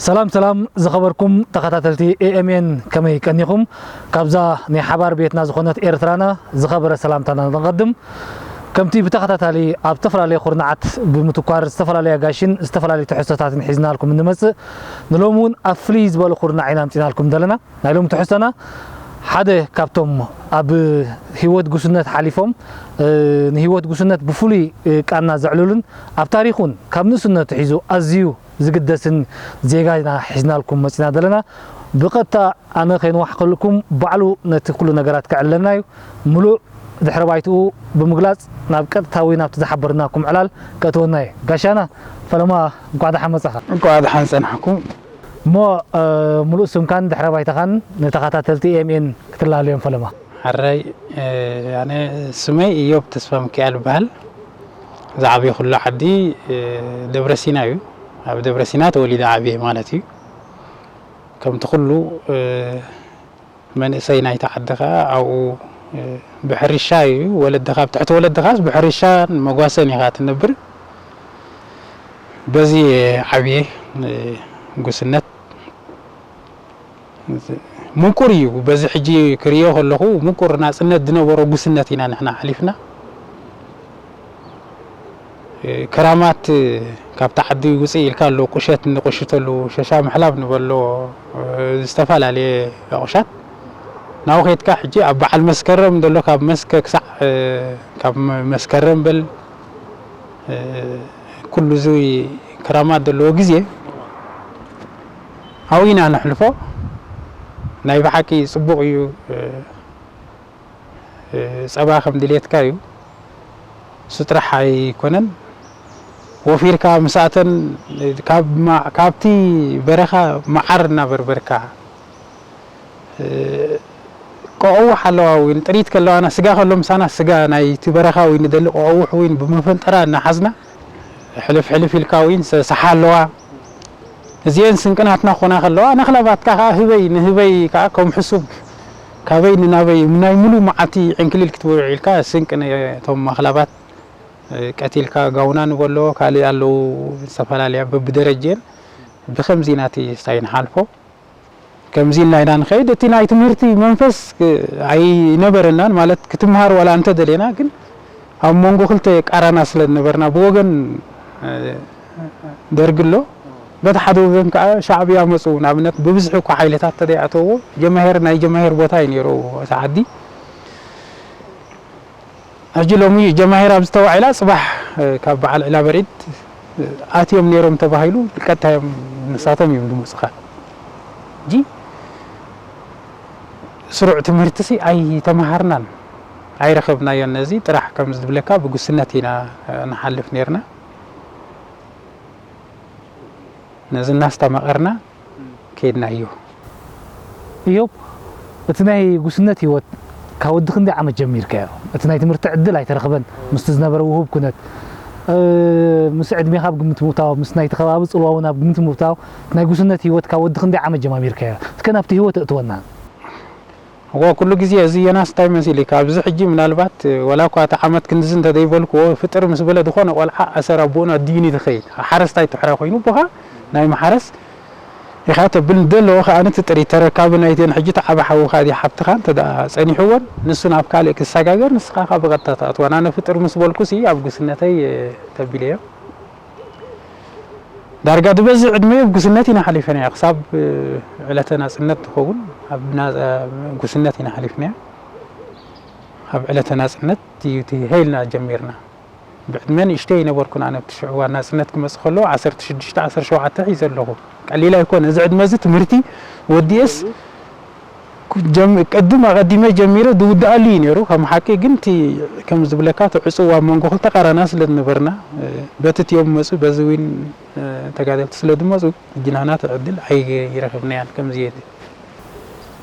ሰላም ሰላም ዝኸበርኩም ተኸታተልቲ ኤ ኤም ኤን፣ ከመይ ቀኒኹም? ካብዛ ናይ ሓባር ቤትና ዝኾነት ኤርትራና ዝኸበረ ሰላምታና ንቐድም። ከምቲ ብተኸታታሊ ኣብ ዝተፈላለዩ ኩርናዓት ብምትኳር ዝተፈላለዩ ኣጋይሽን ዝተፈላለዩ ትሕዝቶታትን ሒዝናልኩም እንመጽእ፣ ንሎሚ እውን ኣብ ፍልይ ዝበለ ኩርናዕ ኢና ኣምጺናልኩም ዘለና። ናይ ሎሚ ትሕዝቶና ሓደ ካብቶም ኣብ ህይወት ጉስነት ሓሊፎም፣ እ፣ ንህይወት ጉስነት ብፍሉይ፣ እ፣ ቃና ዘዕልሉን ኣብ ታሪኹን ካብ ንእስነቱ ሒዙ ኣዝዩ ዝግደስን ዜጋ ኢና ሒዝናልኩም መጺና ዘለና። ብቐጥታ ኣነ ከይንዋሕከልኩም ባዕሉ ነቲ ኩሉ ነገራት ከዕልለና እዩ። ምሉእ ድሕረ ባይትኡ ብምግላጽ ናብ ቀጥታዊ ናብቲ ዝሓበርናኩም ዕላል ከእትወና እዩ። ጋሻና ፈለማ፣ እንኳዕ ደሓን መጻኻ። እንኳዕ ደሓን ጸናሕኩም። እሞ፣ እ፣ ምሉእ ስምካን ድሕረ ባይታኻን ንተኸታተልቲ ኤ ኤም ኤን ክትላለዮም ፈለማ። ሕራይ፣ እ፣ ኣነ ስመይ ኢዮብ ተስፋ ሚካኤል ይበሃል። ዝዓበየኹሉ ዓዲ፣ እ፣ ደብረ ሲና እዩ። ኣብ ደብረ ሲና ተወሊደ ዓብየ ማለት እዩ። ከምቲ ኩሉ፣ እ፣ መንእሰይ ናይቲ ዓዲ ኸኣ ኣብኡ፣ እ፣ ብሕርሻ እዩ። ወለድኻ፣ ኣብ ትሕቲ ወለድኻስ ብሕርሻን መጓሰን ኢኻ ትነብር። በዚ ዓብየ፣ እ፣ ጉስነት ምቁር እዩ። በዚ ሕጂ ክርእዮ ከለኹ ምቁር ናጽነት ዝነበሮ ጉስነት ኢና ንሕና ሓሊፍና። ክራማት ካብቲ ዓዲ ውፅእ ኢልካ ኣሎ፣ ቁሸት እንቆሽተሉ፣ ሸሻ ምሕላብ ንበሎ፣ ዝተፈላለየ ኣቑሻት ናብኡ ከይድካ ሕጂ ኣብ በዓል መስከረም ዘሎ ካብ መስከ ክሳዕ፣ ካብ መስከረም በል ኩሉ እዚ ክራማት ዘለዎ ግዜ ኣብኡ ኢና ነሕልፎ። ናይ ብሓቂ ጽቡቕ እዩ። ጸባ ከም ድሌትካ እዩ። እሱ ጥራሕ ኣይኮነን። ወፊርካ ምስኣተን ካብ ማ-፣ ካብቲ በረኻ መዓር እናበርበርካ፣ እ፣ ቆቐውሕ ኣለዋ እውን፣ ጥሪት ከለዋና፣ ስጋ ከሎ ምሳና፣ ስጋ ናይቲ በረኻ እውን ንደሊ፣ ቆቐውሕ እውን ብመፈንጠራ እናሓዝና፣ ሕልፍ ሕልፍ ኢልካ እውን ሰ-፣ ሰሓ ኣለዋ። እዚኤን ስንቅናትና ክኾና ከለዋ፣ ነኽላባትካ ከኣ ህበይ፣ ንህበይ ከኣ ከም ሕሱብ፣ ካበይ ንናበይ፣ ናይ ሙሉ መዓልቲ ዕንክሊል ክትበልዑ ኢልካ፣ ስንቂ ነቶም ኣኽላባት፣ እ፣ ቀቲልካ፣ ጋውና ንበሎ፣ ካልእ ኣለዉ፣ ዝተፈላለያ በብደረጀን፣ ብኸምዚ ኢና እቲ ስታይ ንሓልፎ። ከምዚ ኢልና ኢና ንኸይድ። እቲ ናይ ትምህርቲ መንፈስ ክ-፣ ኣይነበረናን፣ ማለት ክትምሃር ዋላ እንተደሌና፣ ግን ኣብ መንጎ ክልተ ቃራና ስለ ዝነበርና፣ ብወገን፣ እ፣ ደርጊ ኣሎ፣ በቲ ሓደ ወገን ከኣ ሻዕብያ መጹ። ንኣብነት ብብዝሒ እኳ ሓይልታት ተደይኣተዎ፣ ጀማሄር፣ ናይ ጀማሄር ቦታ እዩ ነይሩ እቲ ዓዲ። ሕጂ ሎሚ ጀማሂር ኣብ ዝተዋዒላ ጽባሕ፣ እ፣ ካብ በዓል ዕላ በሪድ፣ እ፣ ኣትዮም ነይሮም ተባሂሉ ቀጥታ እዮም ንሳቶም እዮም ዝመጹኻ። ሕጂ ስሩዕ ትምህርትሲ ኣይተማሃርናን፣ ኣይረኸብናዮን። ነዚ ጥራሕ ከም ዝብለካ ብጉስነት ኢና፣ እ፣ ንሓልፍ ነይርና። ነዚ እናስተማቐርና ከይድናዮ። እዮብ፣ እቲ ናይ ጉስነት ህይወት ካብ ወዲ ክንደይ ዓመት ጀሚርካዮ? እቲ ናይ ትምህርቲ ዕድል ኣይተረኽበን፣ ምስቲ ዝነበረ ውሁብ ኩነት፣ እ፣ ምስ ዕድሜኻ ኣብ ግምት ምእታው፣ ምስ ናይቲ ከባቢ ጽልዋ እውን ኣብ ግምት ምእታው፣ እቲ ናይ ጉስነት ህይወት ካብ ወዲ ክንደይ ዓመት ጀማሚርካዮ? እስከ ናብቲ ህይወት እእትወና። እዋ፣ ኩሉ ግዜ እዚ ዮናስ እንታይ መሲሉ እዩ? ካብዚ ሕጂ ምናልባት፣ ወላ እኳ እቲ ዓመት ክንድዚ እንተዘይበልክዎ፣ ፍጥር ምስ በለ ዝኾነ ቆልዓ ኣሰር ኣቦኡን ኣዲኡን እዩ ዝኸይድ። ሓረስታይ ትሕረ ኮይኑ፣ ኣቦኻ ናይ መሓረስ ኢኻ ተብል፣ ደለዎ ከኣ እቲ ጥሪት ተረካቢ ናይተን ሕጂ እቲ ዓቢ ሓውኻ ድዩ ሓብትኻ እንተ ደኣ ጸኒሕዎን፣ ንሱ ናብ ካልእ ክሰጋገር፣ ንስኻ ከኣ ብቐጥታ ትኣትወን። ኣነ ፍጥር ምስ በልኩሲ ኣብ ጉስነተይ፣ እ፣ ተቢለዮ። ዳርጋ ዝበዝሕ ዕድመ ኣብ ጉስነት ኢና ሓሊፈናዮ። ክሳብ፣ እ፣ ዕለተ ናጽነት ትኸውን ኣብ ና-፣ ጉስነት ኢና ሓሊፍናዮ። ኣብ ዕለተ ናጽነት እዩ እቲ ሄልና ጀሚርና። ብዕድመ ንእሽተይ ኣይነበርኩን ኣነ። ኣብቲ ሽዑ እዋን ናጽነት ክመጽእ ከሎ ዓሰርተ ሽዱሽተ፣ ዓሰርተ ሸውዓተ ሒዘ ኣለኹ። ቀሊል ኣይኮነ። እዚ ዕድመ እዚ ትምህርቲ ወዲኤስ ጀም-፣ ቅድም ኣቐዲመ ጀሚረ ዝውድኣሉ እዩ ነይሩ። ከም ሓቂ ግን እቲ፣ ከም ዝብለካ፣ እቲ ዕጹው ኣብ መንጎ ክልተ ቃራና ስለ ዝነበርና፣ እ፣ በቲ እቲኦም መጹ፣ በዚ እውን፣ እ፣ ተጋደልቲ ስለ ዝመጹ፣ እጅናና እቲ ዕድል ኣይረኸብናያን። ከምዚ እየ።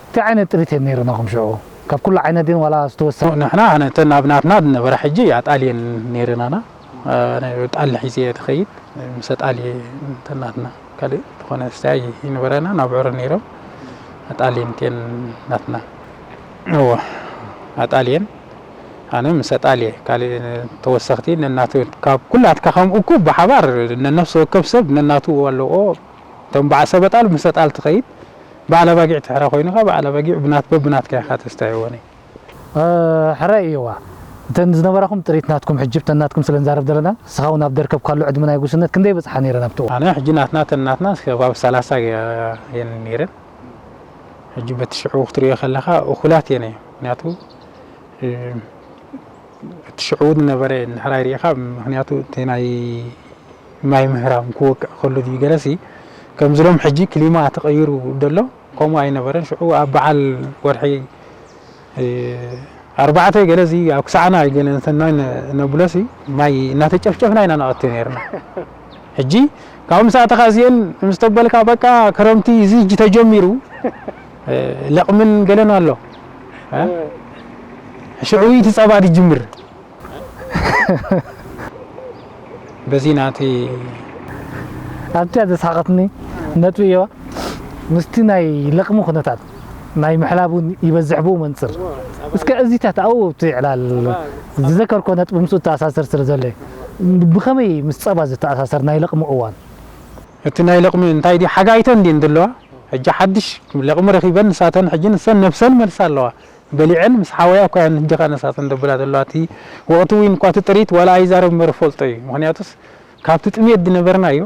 እንታይ ዓይነት ጥሪት እየን ነይረናኹም ሽዑ? ካብ ኩሉ ዓይነት ድየን ዋላ ዝተወሰነ? ንሕና፣ ኣነ፣ እተን ኣብ ናትና ዝነበራ ሕጂ ኣጣል እየን ነይረናና። ኣነ ጣል ሒዘ እየ ዝኸይድ። ምስ ኣጣል እየ፣ እተን ናትና። ካልእ ዝኾነ ስታይ ይነበረና፣ ናብ ዕረ ነይሮም። ኣጣል እየን እተን ናትና። እወ፣ ኣጣል እየን። ኣነ ምስ ኣጣል እየ። ካልእ ተወሰኽቲ ነናቱ፣ ካብ ኩላትካ ከም እኩብ ብሓባር ነነፍሲ ወከፍ ሰብ ነናቱ ኣለዎ። እቶም በዓል ሰበጣል ምስ ሰጣል ትኸይድ፣ በዓል ኣባጊዕ ትሕረ ኮይኑ ኸዓ በዓል ኣባጊዕ ብናት-፣ በብናትካ ኢኻ ተስተይወኒ። እ፣ ሕረ እየዋ። እተን ዝነበራኹም ጥሪት ናትኩም ሕጂ ብተን ናትኩም ስለ ንዛረብ ዘለና፣ ንስኻ እውን ኣብ ደርከብ ካሉ ዕድመ ናይ ጉስነት ክንደይ በጽሓ ነይረን ኣብቲ እዋን? ኣነ ሕጂ ናትና፣ እተን ናትና እስከ ኣብ ሰላሳ እየን ነይረን። ሕጂ በቲ ሽዑ ክትሪኦ ከለኻ እኹላት እየን እየ። ምኽንያቱ፣ እ፣ እቲ ሽዑ ዝነበረ እንድሕር ኣይሪኢኻ፣ ምኽንያቱ እቲ ናይ ማይ ምህራም ክወቅዕ ከሎ ድዩ ገለሲ፣ ከምዚ ሎም ሕጂ ክሊማ ተቐይሩ ደሎ፣ ከምኡ ኣይነበረን። ሽዑ ኣብ በዓል ወርሒ፣ እ፣ ኣርባዕተ ገለ እዚ ኣብ ክሳዕና ኣይገለ እንተና ነ-፣ ነብሎሲ ማይ እናተጨፍጨፍና ኢና ንኣቱ ነይርና። ሕጂ ካብ ምሳእተኻ እዚአን ምስ ተበልካ በቃ ክረምቲ እዚ ሕጂ ተጀሚሩ፣ እ፣ ለቕምን ገለን ኣሎ። እ? ሽዑ እቲ ጸባ ድጅምር። በዚ ናቲ ኣብቲኣ ዘስሓቐትኒ ነጥቢ እየዋ። ምስቲ ናይ ለቕሚ ኩነታት ናይ ምሕላብ እውን ይበዝሕ ብኡ መንጽር። እስከ እዚታት ኣብኡ ኣብቲ ዕላል ዝዘከርኮ ነጥቢ ምስኡ ተኣሳሰር ስለ ዘሎ እዩ። ብኸመይ ምስ ጸባ ዝተኣሳሰር ናይ ለቕሚ እዋን? እቲ ናይ ለቕሚ እንታይ ድዩ? ሓጋይተን ድየን ዘለዋ? ሕጂ ሓድሽ ለቕሚ ረኺበን ንሳተን ሕጂ ንሰን ነብሰን መልሳ ኣለዋ። በሊዐን ምስ ሓወያ እኳ እየን ሕጂ ኸኣ ንሳተን ደብላ ዘለዋ። እቲ ወቕቲ እውን እኳ እቲ ጥሪት ዋላ ኣይዛረብ እምበር እፈልጦ እዩ። ምኽንያቱስ ካብቲ ጥሜት ዝነበርናዮ፣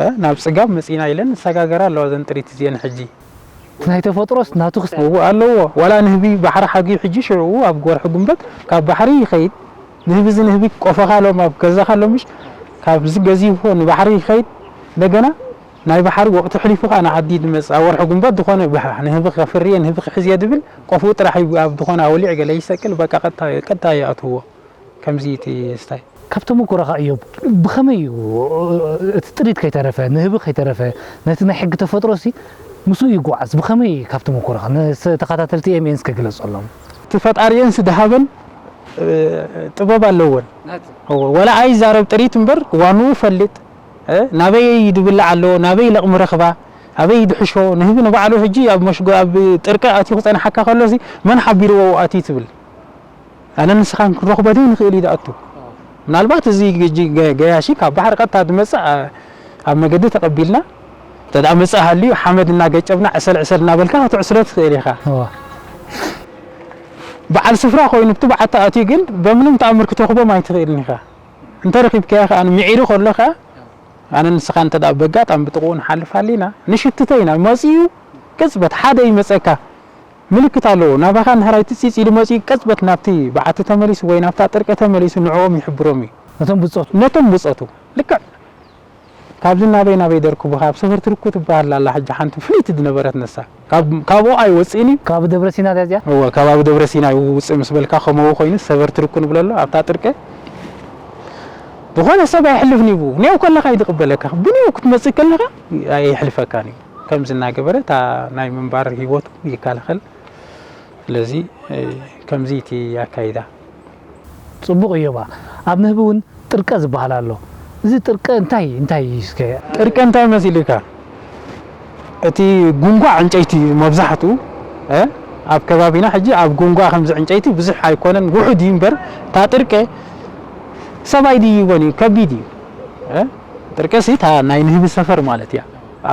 እ፣ ናብ ጽጋብ መጺና ኢለን ዝሰጋገራ ኣለዋ እዘን ጥሪት እዚአን ሕጂ። እቲ ናይ ተፈጥሮስ ናቱ ክስ- እዎ ኣለዎ። ዋላ ንህቢ ባሕሪ ሓግዩ ሕጂ ሽዑ ኣብ ወርሒ ጉንበት ካብ ባሕሪ ይኸይድ። ንህቢ እዚ ንህቢ ቆፈኻ ሎም ኣብ ገዛኻ ሎም ምሽ ካብዚ ገዚፎ ንባሕሪ ይኸይድ። እንደገና ናይ ባሕሪ ወቕቲ ሕሊፉ ኸኣ ንዓዲ ዝመጽእ ኣብ ወርሒ ጉንበት ዝኾነ ባሕ-፣ ንህቢ ከፍርየ ንህቢ ክሕዝየ ዝብል ቆፍኡ ጥራሕ እዩ ኣብ ዝኾነ ኣወሊዕ ገለ ይሰቅል በቃ ቀጥታ፣ ቀጥታ ይኣትዎ። ከምዚ እቲ ስታይ። ካብ ተመኩሮኻ እዮብ ብኸመይ እዩ እቲ ጥሪት ከይተረፈ ንህቢ ከይተረፈ ነቲ ናይ ሕጊ ተፈጥሮ ሲ ምስኡ ይጓዓዝ? ብኸመይ ካብ ተመኩሮኻ ንተኸታተልቲ ኤምኤን እስከ ግለጸሎም። እቲ ፈጣሪኤን ስድሃበን፣ እ፣ ጥበብ ኣለወን። ናቱ። እወ፣ ወላ ኣይዛረብ ጥሪት እምበር ዋንኡ ይፈልጥ። እ፣ ናበይ ድብላዕ ኣሎ፣ ናበይ ለቕሚ ረኽባ፣ ኣበይ ድሕሾ፣ ንህቢ ንባዕሉ ሕጂ ኣብ መሽጎ፣ ኣብ ጥርቀ ኣትዩ ክጸንሓካ ከሎሲ መን ሓቢርዎ ኣብኡ ኣትዩ ትብል። ኣነ ንስኻን ክንረኽቦ ዘይንኽእል እዩ ዝኣቱ። ምናልባት እዚ ግጂ ገ-፣ ገያሺ ካብ ባሕሪ ቀጥታ ዝመጽእ፣ ኣ-፣ ኣብ መገዲ ተቐቢልና፣ እንተ ደኣ መጽእ ሃልዩ ሓመድ እናገጨብና ዕሰል ዕሰል እናበልካ ክትዕስሎ ትኽእል ኢኻ። እዋ። በዓል ስፍራ ኮይኑ ብቲ በዓቲ ኣትዩ ግን በምንም ተኣምር ክትረኽቦም ኣይትኽእልን ኢኻ። እንተ ረኺብካዮ ከኣ ምዒሩ ከሎ ከኣ ኣነ ንስኻ እንተ ደኣ በጋጣሚ ብጥቕኡ ንሓልፍ ሃሊና ንሽትቶ ኢና። መጺኡ ቅጽበት ሓደ ይመጸካ። ምልክት ኣለዎ። ናባኻ እንድሕር ኣይትጺጽ ኢሉ መጺኡ ቅጽበት ናብቲ በዓቲ ተመሊሱ ወይ ናብታ ጥርቀ ተመሊሱ ንዕኦም ይሕብሮም እዩ። ነቶም ብጾቱ? ነቶም ብጾቱ። ልክዕ። ካብዚ ናበይ ናበይ ደርክቡኻ? ኣብ ሰፈር ትርኩ ትበሃል ኣላ ሕጂ ሓንቲ ፍልይቲ ዝነበረት ንሳ። ካብ፣ ካብኡ ኣይወጽእን እዩ። ካብ ደብረ ሲና ድያ እዚኣ? እወ፣ ካብ ኣብ ደብረ ሲና ይውጽእ ምስ በልካ ከምኡ ኮይኑ ሰፈር ትርኩ ንብለሉ ኣብታ ጥርቀ። ዝኾነ ሰብ ኣይሕልፍን እዩ ብኡ። ኔው ከለኻ እዩ ዝቕበለካ። ብኔው ክትመጽእ ከለኻ ኣይሕልፈካን እዩ። ከምዚ እናገበረ እታ ናይ ምንባር ህይወቱ ይከላኸል። ስለዚ፣ እ፣ ከምዚ እቲ ኣካይዳ። ጽቡቕ እዮባ። ኣብ ንህቢ እውን ጥርቀ ዝበሃል ኣሎ። እዚ ጥርቀ እንታይ፣ እንታይ እዩ እስከ? ጥርቀ እንታይ መሲሉካ? እቲ ጉንጓ ዕንጨይቲ እዩ መብዛሕትኡ፣ እ፣ ኣብ ከባቢና ሕጂ ኣብ ጉንጓ ከምዚ ዕንጨይቲ ብዙሕ ኣይኮነን፣ ውሑድ እዩ እምበር፣ እታ ጥርቀ ሰብ ኣይድይቦን እዩ፣ ከቢድ እዩ። እ፣ ጥርቀ ሲ እታ ናይ ንህቢ ሰፈር ማለት እያ።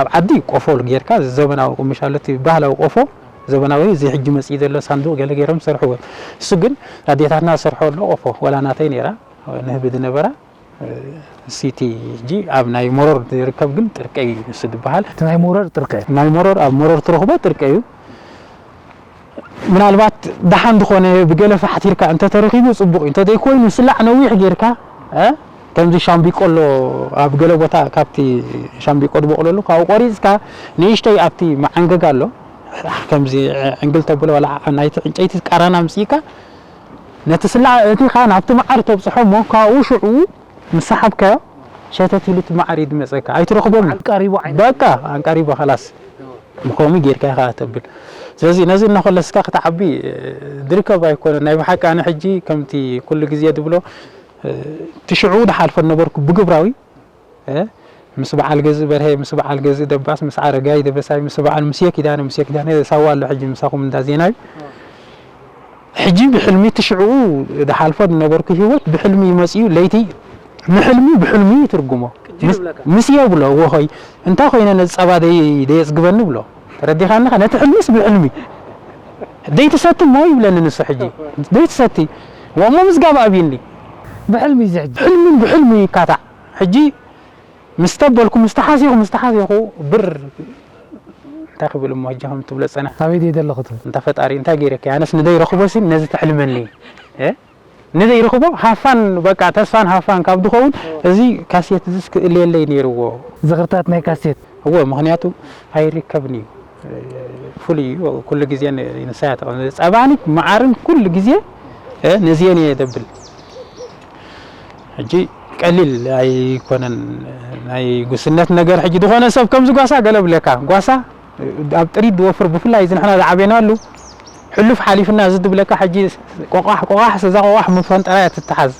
ኣብ ዓዲ ቆፎ ጌርካ ዘመናዊ ቁምሽ ኣሎ፣ እቲ ባህላዊ ቆፎ፣ ዘመናዊ እዚ ሕጂ መጽኢ ዘሎ ሳንዱቕ ገለ ገይሮም ዝሰርሕዎ። እሱ ግን ኣዴታትና ዝሰርሖ ኣሎ ቆፎ፣ ወላ ናተይ ነይራ፣ ንህቢ ዝነበራ፣ እ፣ ሲቲ ሕጂ ኣብ ናይ መሮር ዝርከብ ግን ጥርቀ እዩ ንሱ ዝበሃል። እቲ ናይ መሮር ጥርቀ? ናይ መሮር፣ ኣብ መሮር ትረኽቦ ጥርቀ እዩ። ምናልባት ደሓን ዝኾነ ብገለ ፋሕቲርካ እንተተረኺቡ ጽቡቕ እዩ። እንተዘይኮይኑ ስላዕ ነዊሕ ጌርካ፣ እ፣ ከምዚ ሻምቢቆሎ ኣብ ገለ ቦታ ካብቲ ሻምቢቆ ዝበቑለሉ ካብኡ ቆሪጽካ ንእሽተይ ኣብቲ መዓንገግ ኣሎ። ከምዚ ዕንግል ተብሎ ወላ ናይቲ ዕንጨይቲ ቃራና ኣምጺእካ ነቲ ስላዕ እቲ ኸኣ ናብቲ መዓር ተብጽሖ እሞ ካብኡ ሽዑ ምስ ሰሓብካዮ ሸተት ኢሉ እቲ መዓር እዩ ዝመጸካ። ኣይትረኽቦን። ኣንቃሪቡ ዓይነት። በቃ ኣንቃሪቡ ኸላስ። ብኸምኡ ጌርካ ኢኻ ተብል። ስለዚ ነዚ እናኾለስካ ክትዓቢ፣ እ፣ ዝርከብ ኣይኮነን። ናይ ብሓቂ ኣነ ሕጂ ከምቲ ኩሉ ግዜ ዝብሎ፣ እ፣ እቲ ሽዑ ዝሓልፎ ነበርኩ ብግብራዊ፣ እ፣ ምስ በዓል ገዝእ በርሀ፣ ምስ በዓል ገዝእ ደባስ፣ ምስ ኣረጋይ ደበሳይ፣ ምስ በዓል ሙሴ ኪዳነ፣ ሙሴ ኪዳነ ሳዋ ኣሎ ሕጂ ምሳኹም እንዳ ዜናዊ። ሕጂ ብሕልሚ እቲ ሽዑ ዝሓልፎ ዝነበርኩ ህይወት ብሕልሚ ይመጽእ እዩ። ለይቲ ንሕልሚ ብሕልሚ ይትርጉሞ። ምስ የብሎ ወሆይ እንታይ ኮይነ ነዚ ጸባ ደይ ደየጽግበኒ ብሎ። ተረዲኻኒ ኸ ነቲ ሕልምስ ብሕልሚ ደይትሰቲ እሞ ይብለኒ ንሱ። ሕጂ ደይትሰቲ ወሞ ምዝጋብ ኣብይኒ። ብሕልሚ እዩ ዝሕጂ። ሕልምን ብሕልሚ ይካታዕ። ሕጂ ምስ ተበልኩ ምስ ተሓሲኹ ምስ ተሓሲኹ ብር እንታይ ክብል እሞ ሕጂ ከም ትብሎ ጸና ኣበይ ደይ ዘለኹ ትብል። እንታ ፈጣሪ እንታይ ገይረካ ኣነስ ንደይ ረኽቦ ሲ ነዚ ተሕልመኒ እ ንደይ ረኽቦ ሃፋን በቃ ተስፋን ሃፋን ካብ ድኸውን እዚ ካሴት እዚ ክእልየለይ ነይርዎ። ዝኽርታት ናይ ካሴት እወ ምኽንያቱ ኣይርከብን እዩ። ፍሉይ እዩ። ኩሉ ግዜ ንሳያ ተቐም ጸባኒ መዓርን ኩሉ ግዜ ነዚየን እየ ደብል። ሕጂ ቀሊል ኣይኮነን ናይ ጉስነት ነገር። ሕጂ ዝኾነ ሰብ ከምዚ ጓሳ ገለ ብለካ ጓሳ ኣብ ጥሪት ዝወፍር ብፍላይ እዚ ንሕና ዝዓበናሉ ሕሉፍ ሓሊፍና እዚ ድብለካ ሕጂ ቆቋሕ ቆቋሕ እዛ ቆቋሕ መፈንጠራ እያ ትተሓዝ።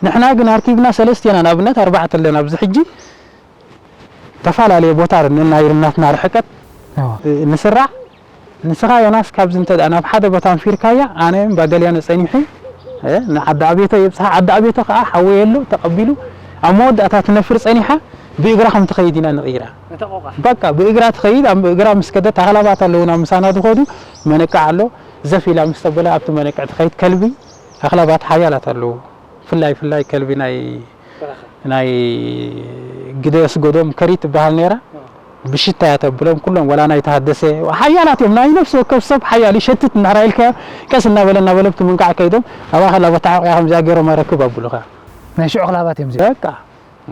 ንሕና ግን ኣርኪብና ሰለስቴና ንኣብነት ኣርባዕተ ኣለና ኣብዚ ሕጂ ተፈላለየ ቦታ ነናይ ርናትና ርሕቀት ንስራዕ። ንስኻ ዮናስ ካብዚ እንተ ደኣ ናብ ሓደ ቦታ ኣንፊርካያ ኣነ እምባ ገሊያነ ጸኒሐ ንዓዲ ኣቤቶ የብጽሓ። ዓዲ ኣቤቶ ከኣ ሓወይ ኣሎ ተቐቢሉ ኣብ መወዳእታ ትነፍር ጸኒሓ ብእግራ ከም ትኸይድ ኢና ንቕይራ። በቃ ብእግራ ትኸይድ ኣብ እግራ ምስ ከደት ኣኽላባት ኣለዉና ምሳና ዝኸዱ መነቅዕ ኣሎ ዘፍ ኢላ ምስ ተበለ ኣብቲ መነቅዕ ትኸይድ ከልቢ ኣኽላባት ሓያላት ኣለዉ። ፍላይ ፍላይ ከልቢ ናይ ናይ ግደ ስጎዶም ከሪት ትበሃል ነይራ። ብሽታ እያ ተብሎም ኩሎም ወላ ናይ ተሃደሰ ሓያላት እዮም። ናይ ነፍሲ ወከፍ ሰብ ሓያል ይሸትት እንድሕራ ኢልካዮ ቀስ እናበለ እናበለ ብቲ ምንቃዕ ከይዶም ኣባኻ ላቦ ተሓቑያ ከምዚኣ ገይሮም ኣረክብ ኣብሉኻ። ናይ ሽዑ ክላባት እዮም እዚኦም። በቃ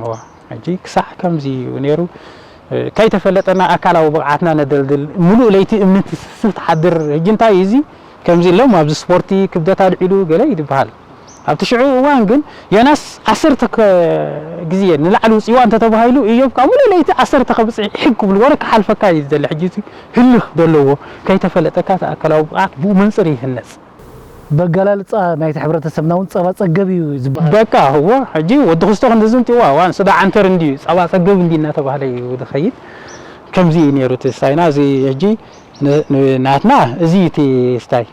እዋ ሕጂ ክሳዕ ከምዚ እዩ ነይሩ። ከይተፈለጠና ኣካላዊ ብቕዓትና ነደልድል ሙሉእ ለይቲ እምኒ ትስስብ ትሓድር። ሕጂ እንታይ እዩ እዚ ከምዚ ኢሎም ኣብዚ ስፖርቲ ክብደት ኣልዒሉ ገለ እዩ ዝበሃል። ኣብቲ ሽዑ እዋን ግን ዮናስ ዓሰርተ ግዜ ንላዕሊ ውፅእዋ እንተተባሂሉ እዮብ ከዓ ሙሉእ ለይቲ ዓሰርተ ከብፅሕ ሕግ ክብሉ ወረ ክሓልፈካ እዩ ዝደሊ። ሕጂ እቲ ህልኽ ዘለዎ ከይተፈለጠካ እቲ ኣካላዊ ብቕዓት ብኡ መንፅር ይህነፅ። በገላልፃ ናይቲ ሕብረተሰብና እውን ፀባ ፀገብ እዩ ዝበሃል። በቃ እዎ ሕጂ ወዲ ክስቶ ክንድዚ እንቲዋ ዋን ስዳ ዓንተር እንዲ ጸባ ጸገብ እንዲ እናተባህለ እዩ ዝኸይድ። ከምዚ እዩ ነይሩ እቲ ስታይና እዚ ሕጂ ን- ን- ናትና እዚ እዩ እቲ ስታይ።